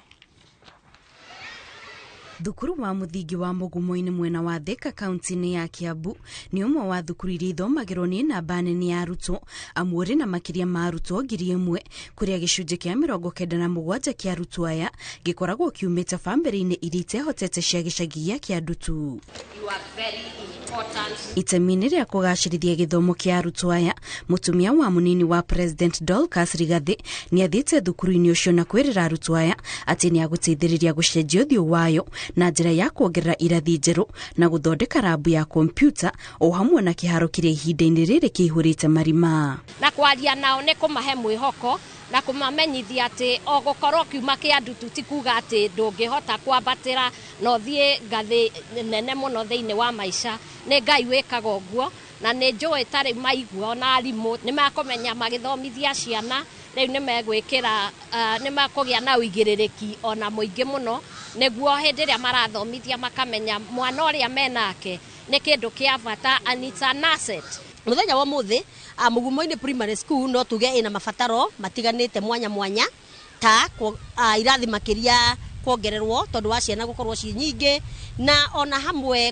[SPEAKER 3] Thukuru wa mũthingi wa Mũgumo-inĩ mwena wa Thĩka kaunti-inĩ ya Kiambu nĩ ũmwe wa thukuru iria ithomagĩrwo nĩ namba nene ya arutwo amu ũrĩ na makĩria ma arutwo 1,000 kũrĩa gĩcunjĩ kĩa 97 kĩa arutwo aya gĩkoragwo kiumĩte bamĩrĩ-inĩ iria itehotete cia gĩcagi gĩa Kĩandutu. Itemi-inĩ rĩa kũgacĩrithia gĩthomo kĩa arutwo aya, mũtumia wa mũnini wa president Dorcas Rigathi nĩ athiĩte thukuru-inĩ ũcio na kwĩrĩra arutwo aya atĩ nĩ agũteithĩrĩria gũcenjia ũthiũ wayo na njĩra ya kuongerera irathi njerũ na gũthondeka rabu ya kompyuta o hamwe na kĩharo kĩrĩa ihinda-inĩ rĩrĩ kĩihũrĩte marima.
[SPEAKER 24] Na kwaria nao nĩ kũmahe mwĩhoko na kũmamenyithia atĩ o gũkorwo kiuma Kĩandutu ti kuga atĩ ndũngĩhota kwambatĩra na ũthiĩ ngathĩ nene mũno thĩinĩ wa maica. Nĩ Ngai wĩkaga ũguo na nĩ njũĩ ta rĩu maigua ona arimũ nĩ makũmenya magĩthomithia ciana rĩu nĩ megwĩkĩra nĩ makũgĩa na ũigĩrĩrĩki ona mũingĩ mũno nĩguo hĩndĩ ĩrĩa marathomithia makamenya mwana ũrĩa menake nĩ kĩndũ kĩa bata and it's an asset.
[SPEAKER 25] Mũthenya wa mũthĩ Mũgumo-inĩ Primary School no tuge ĩna mabataro matiganĩte mwanya mwanya ta irathi makĩria kuongererwo tondu wa ciana gukorwo ci nyingĩ na ona hamwe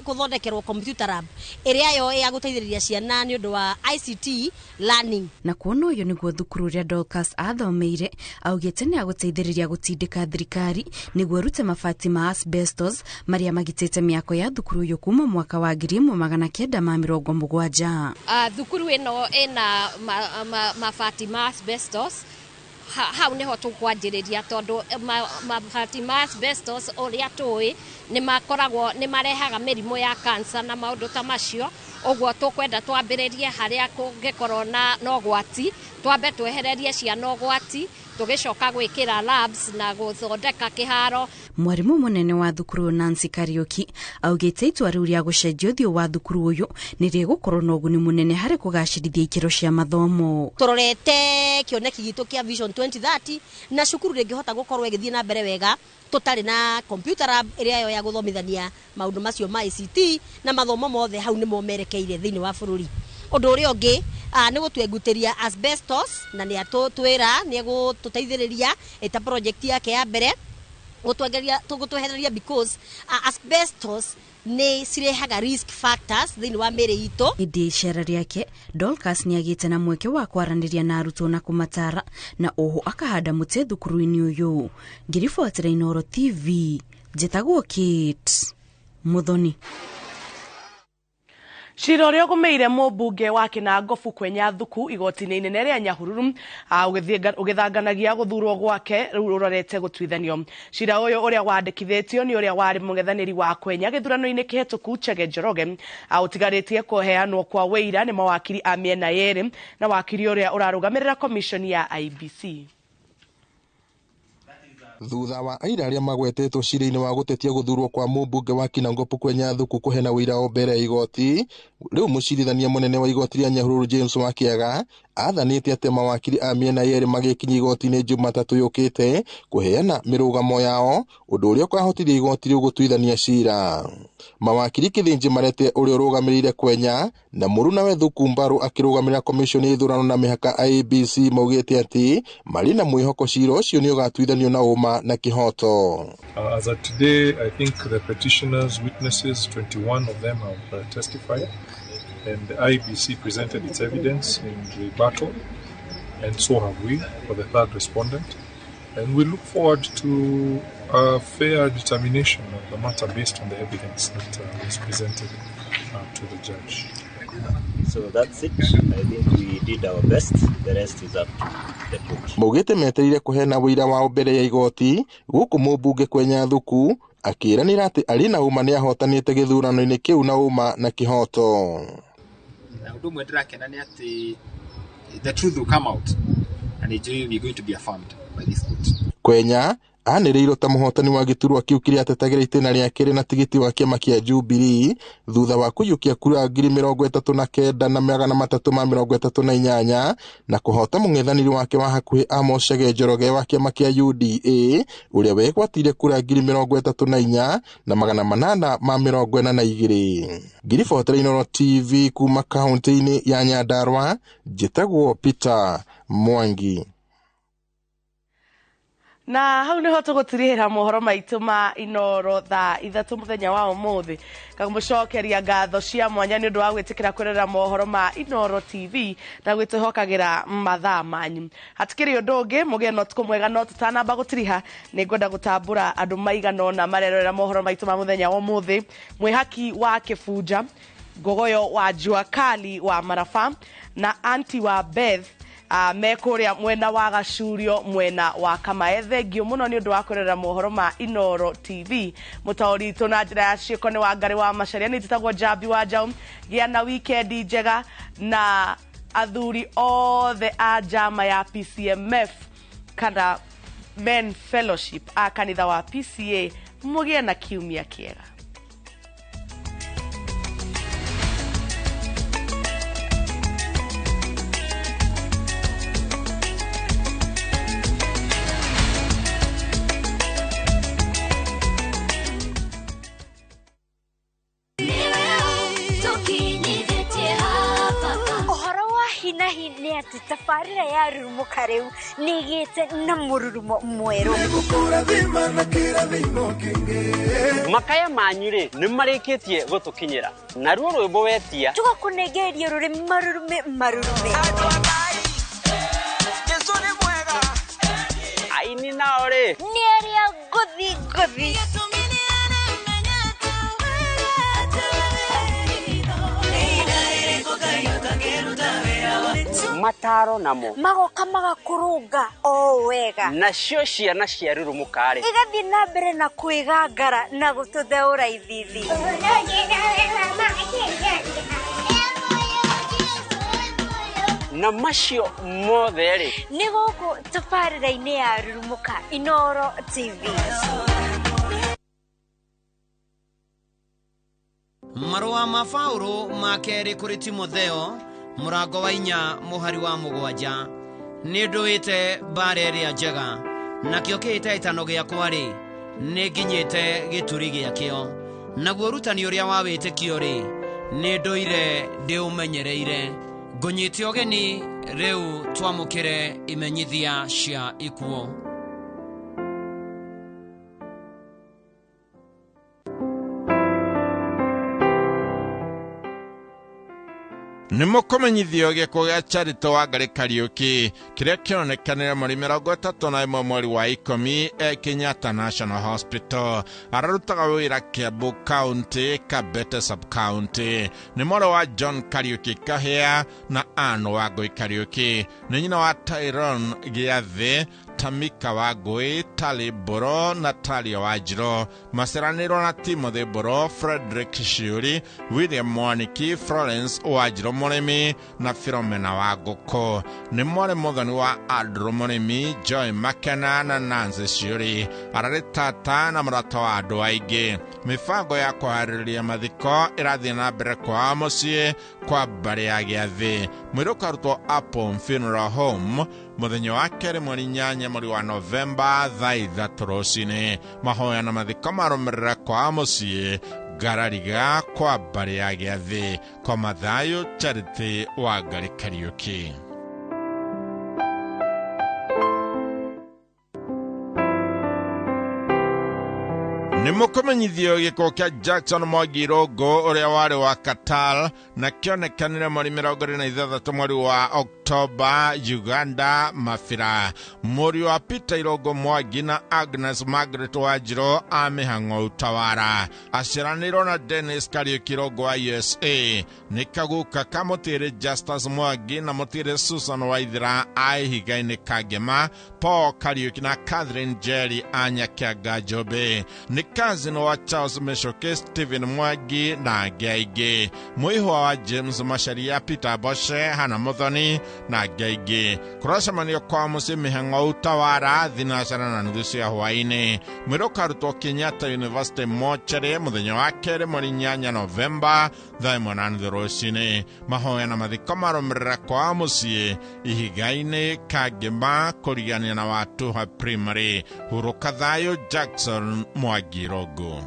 [SPEAKER 25] kuthondekerwo computer lab ĩrĩa yo ya gũteithĩrĩria ciana nĩ ũndũ wa ICT learning.
[SPEAKER 3] Na kuona ũyũ nĩguo thukuru ũrĩa Dorcas athomeire augĩte nĩ agũteithĩrĩria gũtindĩka thirikari nĩguo ĩrute mabati ma asbestos marĩa magitĩte mĩako ya thukuru ũyũ kuma mwaka wa 1970.
[SPEAKER 24] Thukuru ĩno ĩna mabati ma asbestos hau niho tũkwanjĩrĩria tondũ mabati ma asbestos ũrĩa tũĩ nĩ makoragwo nĩ marehaga mĩrimũ ya cancer na maũndũ ta macio. Ũguo tũkwenda twambĩrĩrie harĩa kũngĩkorwo na ũgwati, twambe twehererie ciana ũgwati, tũgĩcoka gwĩkĩra labs na gũthondeka kĩharo.
[SPEAKER 3] Mwarimũ mũnene wa thukuru Nancy Kariuki augĩte itua rĩu rĩa gũcenjia ũthiũ wa thukuru ũyũ nĩ rĩgũkorwo na ũguni mũnene harĩ kũgacĩrithia ikĩro cia mathomo.
[SPEAKER 25] Tũrorete kĩoneki gitũ kĩa Vision 2030 na cukuru ndĩngĩhota gũkorwo ĩgĩthiĩ na mbere wega tũtarĩ na computer lab ĩrĩa yo ya gũthomithania maũndũ macio ma ICT na mathomo mothe hau nĩmo merekeire thĩinĩ wa bũrũri. Ũndũ ũrĩa ũngĩ nĩ gũtwengutĩria asbestos na nĩ atũtwĩra nĩ egũtũteithĩrĩria ĩta project yake ya mbere gũtwehereria because asbestos nĩ cirehaga risk factors thĩinĩ wa mĩĩrĩ itũ.
[SPEAKER 3] Hĩndĩ ya icera rĩake Dorcas nĩ agĩte na mweke wa kwaranĩria na arutwo na kũmatara na oho akahanda mũtĩ thukuru-inĩ ũyũ. Ngĩribotera Inooro TV njĩtagwo Kate Muthoni.
[SPEAKER 1] Cira ũrĩa ũgũmĩire mũmbunge wa Kĩnangobu Kwenya Thuku igoti-inĩ inene rĩa Nyahururu ũgĩthanganagia gũthurwo gwake rĩu ũrorete gũtuithanio. Cira ũyũ ũrĩa wandĩkithĩtio nĩ ũrĩa warĩ mũng'ethanĩri wa Kwenya gĩthurano-inĩ kĩhetũku Chege Njoroge, ũtigarĩtie kũheanwo kwa wĩira nĩ mawakiri a mĩena yerĩ na wakiri ũrĩa ũrarũgamĩrĩra commission ya IEBC.
[SPEAKER 5] Thutha wa aira arĩa magwetetwo cira-inĩ wa gũtetia gũthurwo kwa mũmbunge wa Kinangopu Kwenya Thuku kũheana ũira o mbere ya igoti, rĩu mũcirithania mũnene wa igoti rĩa Nyahururu James Wakiaga athanĩte atĩ mawakiri a mĩena yerĩ magĩkinya igoti-inĩ Jumatatũ yũkĩte kũheana mĩrũgamo yao, ũndũ ũrĩa ũkahotithia igoti rĩu gũtuithania cira. Mawakiri Kĩthĩnji Marete ũrĩa ũrũgamĩrĩire Kwenya na mũrunawe Thuku Mbaru akĩrũgamĩrĩra komishoni ya ithurano na mĩhaka IEBC maugĩte atĩ marĩ na mwĩhoko cira ũcio nĩ ũgatuithanio na ũma na kĩhoto.
[SPEAKER 8] As of today, I think the petitioners, witnesses, 21 of them have testified, and the IEBC presented its evidence in rebuttal, and so have we for the third respondent. And we look forward to a fair determination of the matter based on the evidence that was presented to the judge.
[SPEAKER 10] So that's it. I think we did our best. The rest is up to the court.
[SPEAKER 5] Maugĩte metereire kũheana ũira wao mbere ya igoti gũkũ mũmbunge Kwenya Thuku akĩĩranĩra atĩ arĩ na ũma nĩahotanĩte gĩthurano-inĩ kĩu na ũma na kĩhoto.
[SPEAKER 11] Na ũndũ ũmwe ndĩrakena nĩ atĩ the truth will come out and it will be going to be affirmed by this court.
[SPEAKER 5] Kwenya anĩrĩirwo ta mũhotani wa gĩturwa kĩu kĩrĩa atetagĩra itĩna rĩa kerĩ na tigiti wa kĩama kĩa Jubilee thutha wa kũiyũkia kura 39,338 na kũhota mũng'ethanĩri wake wa hakuhĩ Amos Chege Njoroge wa kĩama kĩa UDA ũrĩa wegwatĩire kura 34,842. Ngiribotera Inooro TV kuma kaunti-inĩ ya Nyandarua, njĩtagwo Peter Mwangi.
[SPEAKER 1] Na hau niho tũgũtirihĩra mohoro maitũ ma Inooro thaa 3 mũthenya wa ũmũthĩ. Ngamũcokeria ngatho cia mwanya nĩ ũndũ wa gwĩtĩkĩra kwĩrorera mohoro ma Inooro TV na gwĩtũhokagĩra mathaa manyu. Hatikĩrĩ ũndũ ũngĩ, mũgĩe na ũtukũ mwega, no tũtanamba gũtiriha nĩ ngwenda gũtambũra andũ maigana ũna marerorera mohoro maitũ ma mũthenya wa ũmũthĩ. Mwĩhaki wa Kĩbunja, Ngogoyo wa Jua Kali wa Maraba na anti wa Beth me kũrĩa mwena wa Gacurio mwena wa Kamae. Thengio mũno nĩ ũndũ wa kwĩrorera mohoro ma Inooro TV. Mũtaũri witũ na njĩra ya ciĩko nĩ Wangarĩ wa Macharia, nĩ njĩtagwo Njambi wa Njaũ. Gĩa na wikendi njega na athuri othe a njama ya PCMF kana Men Fellowship a kanitha wa PCA, mũgĩe na kiumia kĩega.
[SPEAKER 22] Tabarĩra ya rurumuka rĩu nĩgĩte na mũrurumo mwerũ.
[SPEAKER 26] Makaya manyu rĩ nĩ marĩkĩtie gũtũkinyĩra, naruo rwĩmbo wetia
[SPEAKER 22] tũgakũnengereria rũrĩ marurume marurume.
[SPEAKER 26] Aini nao rĩ
[SPEAKER 22] nĩ arĩa ngũthi ngũthi.
[SPEAKER 26] Mataro namo
[SPEAKER 22] magoka magakũrũnga o wega,
[SPEAKER 26] nacio ciana cia rurumuka rĩ
[SPEAKER 22] igathiĩ na mbere na kwĩgangara na gũtũtheũra ithithi.
[SPEAKER 26] Na macio mothe rĩ
[SPEAKER 22] nĩ gũkũ tabarĩra-inĩ ya Rurumuka Inooro TV.
[SPEAKER 27] Marũa ma Paũlũ ma kerĩ kũrĩ Timotheo mũrango wa 4 mũhari wa 7. Nĩ ndũĩte mbara ĩrĩa njega, nakĩo kĩhĩtahĩtano gĩakwa rĩ nĩ nginyĩte gĩturi gĩakĩo, naguo ũrutani ũrĩa wa wĩtĩkio rĩ nĩ ndũire ndĩũmenyereire. Ngũnyite ũgeni rĩu twamũkĩre imenyithia cia ikuũ.
[SPEAKER 12] Nĩ mũkũmenyithio gĩkuũ gĩa Charity Wangari Kariũki kĩrĩa kĩonekanire mweri 31 mweri wa 10 e Kenyatta National Hospital. Ararutaga wĩra Kiambu County, Kabete Sub-County. Nĩ mwarĩ wa John Kariũki Kahĩa na Ann Wangũi Kariũki. Nĩ nyina wa Tyrone Gĩathĩ, Tamika Wangũi, Tali Mbũro na Talia Wanjirũ. Maciaranĩirwo na Timothy Mbũro, Frederick Shiuri, William Mwaniki, Florence Wanjirũ Mũrĩmi na Philomena Wangũkũ. Nĩ mwarĩ mũthoni wa Andrew Mũrĩmi, Joy Makena na Nancy Shiuri. Ararĩ tata na mũrata wa andũ aingĩ. Mĩbango ya kũharĩrĩria mathiko ĩrathiĩ na mbere kwao mũciĩ kwa mbarĩ ya Gĩathĩ. Mwĩrĩ ũkarutwo Apple Funeral Home mũthenya wa kerĩ mweri 8 mweri wa Novemba thaa 3 rũcinĩ. Mahoya na mathiko marũmĩrĩra kwao mũciĩ Ngarariga kwa mbarĩ ya Gĩathĩ. Kwa Mathayo Charity Wangari Kariũki. Nĩ mũkũmenyithio gĩkuũ kĩa Jackson Mwangi Irũngũ ũrĩa warĩ wa Qatar na kĩonekanire mweri 26 mweri wa Oktoba Uganda Mafira. Mũriũ wa Peter Irũngũ Mwangi na Agnes Margaret Wanjirũ a Mĩhang'o Utawara. Aciaranĩirwo na Dennis Kariũki Irũngũ wa USA. Nĩ kaguka ka mũtĩrĩ Justus Mwangi na mũtĩrĩ Susan Waithera a Ihiga-inĩ Kangema, Paul Kariũki na Catherine Njeri a Nyakĩanga Njũmbĩ. Nĩ cousin wa Charles Michuki, Stephen Mwangi na angĩ aingĩ. Mũihwa wa James Macharia, Peter Boshe, Hannah Muthoni na angĩ aingĩ. Kũracemanio kwa mũciĩ Mĩhang'o Utawara 4:30 cia hwaĩ-inĩ. Mwĩrĩ ũkarutwo Kenyatta University Mortuary mũthenya wa kerĩ mweri 8 Novemba thaa 1:30 rũcinĩ. Mahoya na mathiko marũmĩrĩra kwa mũciĩ Ihiga-inĩ Kangema kũrigania na Watuha Primary. Hurũka thayũ Jackson Mwangi Irũngũ.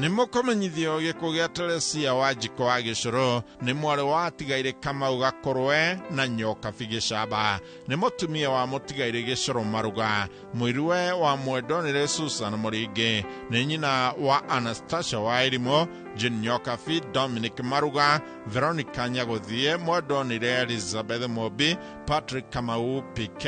[SPEAKER 12] Nĩ mũkũmenyithio gĩkuũ gĩa Teresia Wanjikũ wa Gĩcũrũ. Nĩ mwarĩ wa Atigaire Kamau Gakũrwe na Nyokabi Gĩcamba. Nĩ mũtumia wa Mũtigaire Gĩcũrũ Maruga. Mũiruwe wa Mwendonire Susan Mũringĩ. Nĩ nyina wa Anastasia wa Irimũ, Jane Nyokabi, Dominic Maruga, Veronica Nyagũthiĩ, Mwendonire Elizabeth Mũmbi, Patrick Kamau, PK,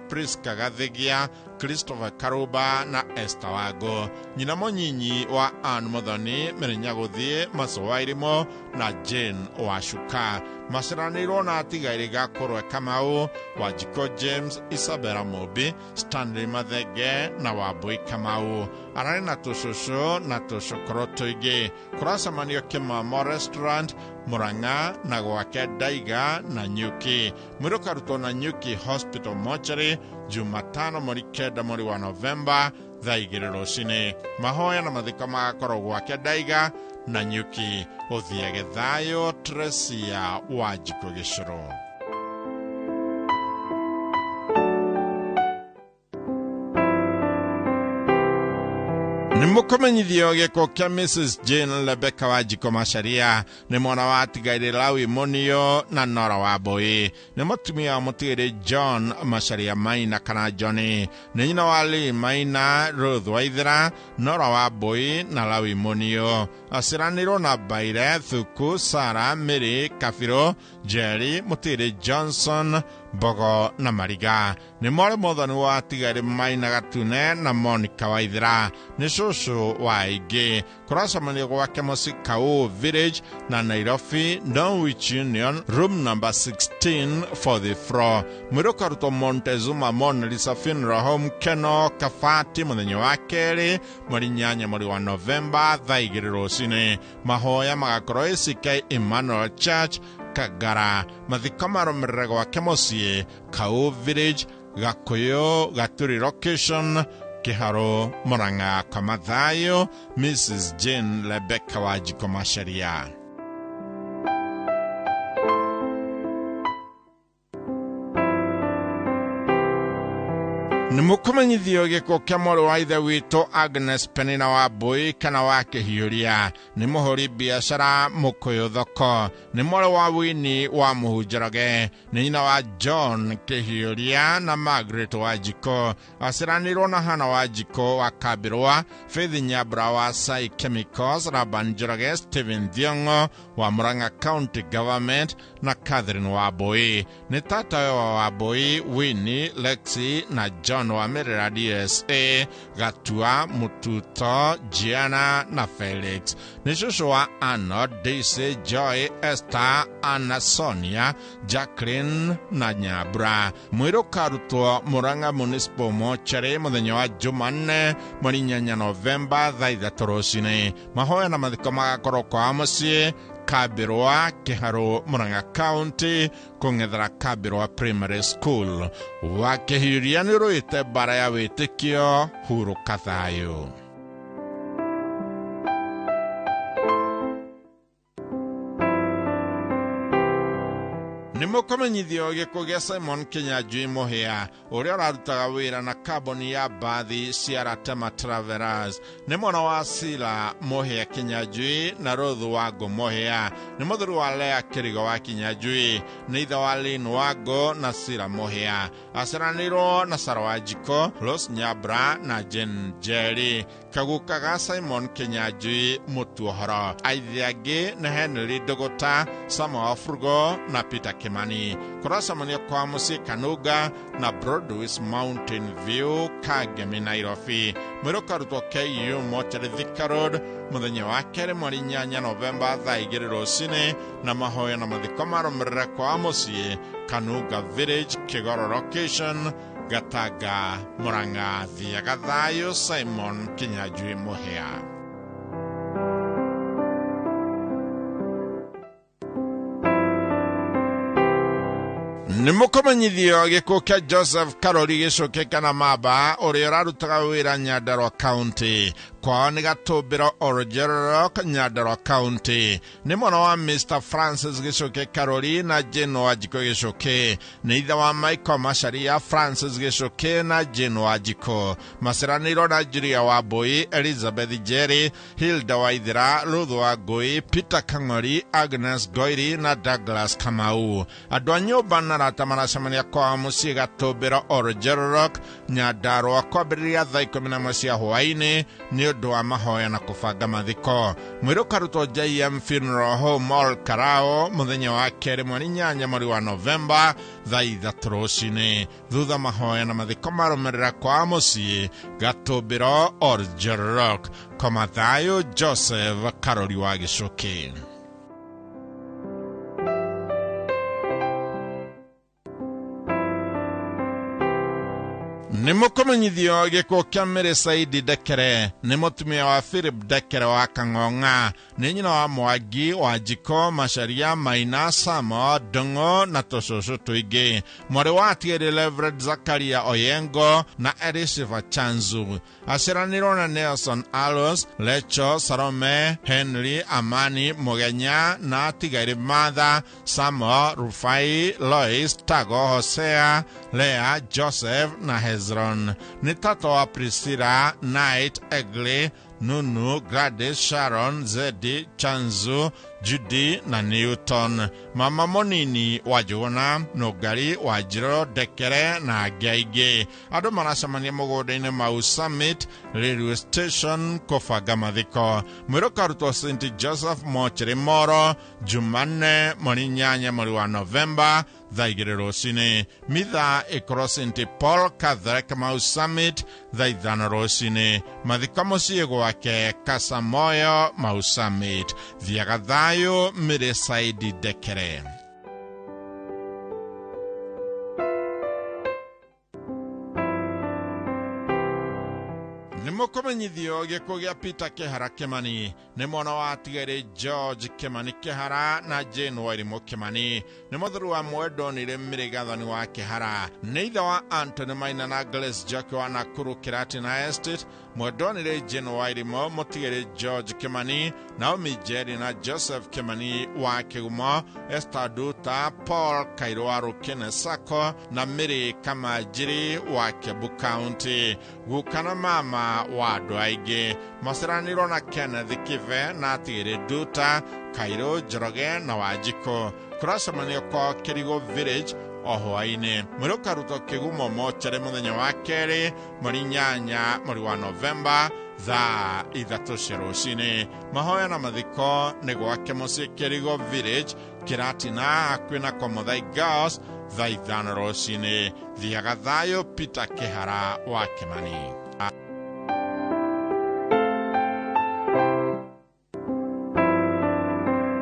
[SPEAKER 12] Priska Gathigia, Christopher Karuba na Esther Wango. Nyina mũnyinyi wa Ann Muthoni, Mary Nyagũthiĩ, Maso wa Irimũ na Jane Wacuka. Maciaranĩirwo na Atigaire Gakũrwe Kamau, Wanjikũ James, Isabella Mũmbi, Stanley Mathenge na Wambui Kamau. Ararĩ na tũcũcũ na tũcũkũrũ tũingĩ. Kũracemanio Kĩmamo Restaurant, Murang'a na gwake Ndaiga na Nyuki. Mwĩrĩ ũkarutwo na Nyuki Hospital Mortuary Jumatano mweri 9 mweri wa Novemba thaa 2 rũcinĩ. Mahoya na mathiko magakorwo gwake Ndaiga na Nyuki. Ũthiage thayũ Teresia Wanjikũ Gĩcũrũ. Nĩ mũkũmenyithio gĩkuũ kĩa Mrs Jane Rebecca Wanjikũ Macharia. Nĩ mwana wa Atigaire Lawi Munio na Nora Wambui. Nĩ mũtumia wa mũtigĩrĩ John Macharia Maina kana Johnny. Nĩ nyina wa Lee Maina, Ruth Waithera, Nora Wambui na Lawi Munio. Aciaranĩirwo na Baire, Thuku, Sara, Mary, Kabirũ, Jerry, mũtigĩrĩ Johnson, Mbogo na Mariga. Nĩ mwarĩ mũthoni wa Atigaire Maina Gatune na Monica Waithera. Nĩ cũcũ wa aingĩ. Kũracemanio gwake mũciĩ Kau Village na Nairobi, Norwich Union, room number 16 for the floor. Mwĩrĩ ũkarutwo Montezuma Mona Lisa Funeral Home, Keno, Kabati mũthenya wa kerĩ mweri 8 mweri wa Novemba thaa 2 rũcinĩ. Mahoya magakorwo ACK Emmanuel Church, Kagara. Mathiko marũmĩrĩra gwake mũciĩ Kau Village, Gakuyu, Gaturi Location, Kĩharũ, Murang'a. Kwa Mathayo, Mrs Jane Rebecca Wanjikũ Macharia. Nĩ mũkũmenyithio gĩkuũ kĩa mwarĩ wa ithe witũ Agnes Penina wa Mbui kana wa Kĩhiũria. Nĩ mũhũri biacara Mũkũyũ thoko. Nĩ mwarĩ wa Wini wa Mũhunjoroge. Nĩ nyina wa John Kĩhiũria na Margaret wa Njiko. Aciaranĩirwo na Hana wa Njiko wa Kambĩrwa, Faith Nyambura wa Sai Chemicals, Laban Njoroge, Stephen Thiong'o wa Murang'a County Government na Catherine wa Mbui. Nĩ tatawe wa Wambui, Winnie, Lexi na John wa Merera DSA, Gatua, Mututo, Gianna na Felix. Nĩ cũcũ wa Arnold, Daisy, Joy, Esther, Anna, Sonia, Jacqueline na Nyambura. Mwĩrĩ ũkarutwo Murang'a Municipal Mortuary mũthenya wa Jumanne mweri 8 Novemba thaa 3 rũcinĩ. Mahoya na mathiko magakorwo kwa mũciĩ Kambĩrwa, Kĩharũ, Murang'a County, kũng'ethera Kambĩrwa Primary School. Wa Kĩhiũria nĩ ũrũĩte mbara ya wĩtĩkio, hurũka thayũ. Nĩ mũkũmenyithio gĩkuũ gĩa Simon Kinyanjui Mũhĩa ũrĩa ũrarutaga wĩra na kambuni ya mbathi cia Ratema Travelers. Nĩ mwana wa Sila Mũhĩa Kinyanjui na Ruth Wangũ Mũhĩa. Nĩ mũthuri wa Lea Kĩrigo wa Kinyanjui. Nĩ ithe wa Lynn Wangũ na Sila Mũhĩa. Aciaranĩirwo na Sarah Wanjikũ, Rose Nyambura na Jane Njeri. Kaguka ga Simon Kinyanjui Mũtuohoro. Aithe angĩ nĩ Henry Ndũgũta, Samuel Frugo na Peter Kimani. Kũracemania kwa mũciĩ Kanunga na Broadways Mountain View, Kangemi, Nairobi. Mwĩrĩ ũkarutwo KU Mortuary Thika Road mũthenya wa kerĩ mweri 8 Novemba thaa 2 rũcinĩ na mahoya na mathiko marũmĩrĩre kwa mũciĩ Kanunga Village, Kĩgoro Location, Gatanga, Murang'a. Thiaga thayũ. Simon Kinyanjui Mũhĩa. Nĩ mũkũmenyithio gĩkuũ kĩa Joseph Karori Gĩcũkĩ kana Mamba ũrĩa ũrarutaga wĩra Nyandarua County. Kwao nĩ Gatũmbĩro Oljororok, Nyandarua County. Nĩ mwana wa Mr Francis Gĩcũkĩ Karori na Jane Wanjikũ Gĩcũkĩ. Nĩ ithe wa Michael Macharia, Francis Gĩcũkĩ na Jane Wanjikũ. Maciaranĩirwo na Julia Wambui, Elizabeth Njeri, Hilda Waithera, Ruth Wangui, Peter Kang'ori, Agnes Goiri na Douglas Kamau. Andũ a nyũmba na arata maracemania kwa mũciĩ Gatũmbĩro Oljororok, Nyandarua kwambĩrĩria thaa 11 cia hwaĩ-inĩ nĩ ũndũ wa mahoya na kũbanga mathiko. Mwĩrĩ ũkarutwo JM Funeral Home Mall Karao mũthenya wa kerĩ mweri 8 mweri wa Novemba thaa 3 rũcinĩ. Thutha mahoya na mathiko marũmĩrĩra kwa mũciĩ Gatũmbĩro Oljororok. Koma thayũ. Joseph Karori wa Gĩcũkĩ. Nĩ mũkũmenyithio gĩkuũ kĩa Mary Saidi Ndekere. Nĩ mũtumia wa Philip Ndekere wa Kang'ong'a. Nĩ nyina wa Mwangi, Wanjikũ, Macharia, Maina, Samo, Ndung'u na tũcũcũ tũingĩ. Mwarĩ wa atigĩrĩ Reverend Zakaria Oyengo na Elisheva Chanzu. Aciaranĩirwo na Nelson Alos, Lecho, Salome, Henry, Amani, Mũgenya na atigairĩ Martha, Samo, Rufai, Lois, Tago, Hosea, Lea, Joseph na Hezron. Nĩ tata wa Priscilla, Knight, Egley, Nunu, Gladys, Sharon, Zedi, Chanzu, Judy na Newton. Mama Monini wa Njũgũna, Nũngari, Wanjirũ, Ndekere na angĩ aingĩ. Andũ maracemania mũgũnda-inĩ Mau Summit Railway Station kũbanga mathiko. Mwĩrĩ ũkarutwo St Joseph Mortuary Moro Jumanne mweri 8 mweri wa Novemba thaa 2 rũcinĩ. Mitha ĩkorwo St Paul Catholic Mau Summit thaa 5 rũcinĩ. Mathiko mũciĩ gwake Kasamoyo Mau Summit. Thiaga thayũ. Mary Saidi Ndekere. Nĩ Nĩ mũkũmenyithio gĩkuũ gĩa Peter Kĩhara Kĩmani, nĩ mwana wa atigairĩ George Kĩmani Kĩhara na Jane Wairimũ Kĩmani, nĩ mũthuri wa mwendonire Mĩrĩ Gathoni wa Kĩhara, nĩ ithe wa Anthony Maina na Grace Njoki wa Nakuru Kĩratina Estate, mwendonire Jane Wairimũ, mũtigĩrĩ George Kĩmani, Naomi Njeri na Joseph Kĩmani wa Kĩgumo, Esther Duta, Paul Kairũ wa Rũkene Sacco na Mĩrĩ Kamanjiri wa Kiambu County, guka na mama wa andũ aingĩ. Maceranirwo na Kenneth Kive na atigĩrĩ Duta, Kairũ, Njoroge na Wanjikũ. Kũracemanio kwa Kĩrigo Village o hwaĩ-inĩ. Mwĩrĩ ũkarutwo Kĩgumo mocarĩ mũthenya wa kerĩ mweri 8 mweri wa Novemba thaa 3 cia rũcinĩ. Mahoya na mathiko nĩ gwake mũciĩ Kĩrigo Village, Kĩratina, hakuhĩ na Komothai Girls, thaa 5 rũcinĩ. Thiaga thayũ, Peter Kĩhara wa Kĩmani.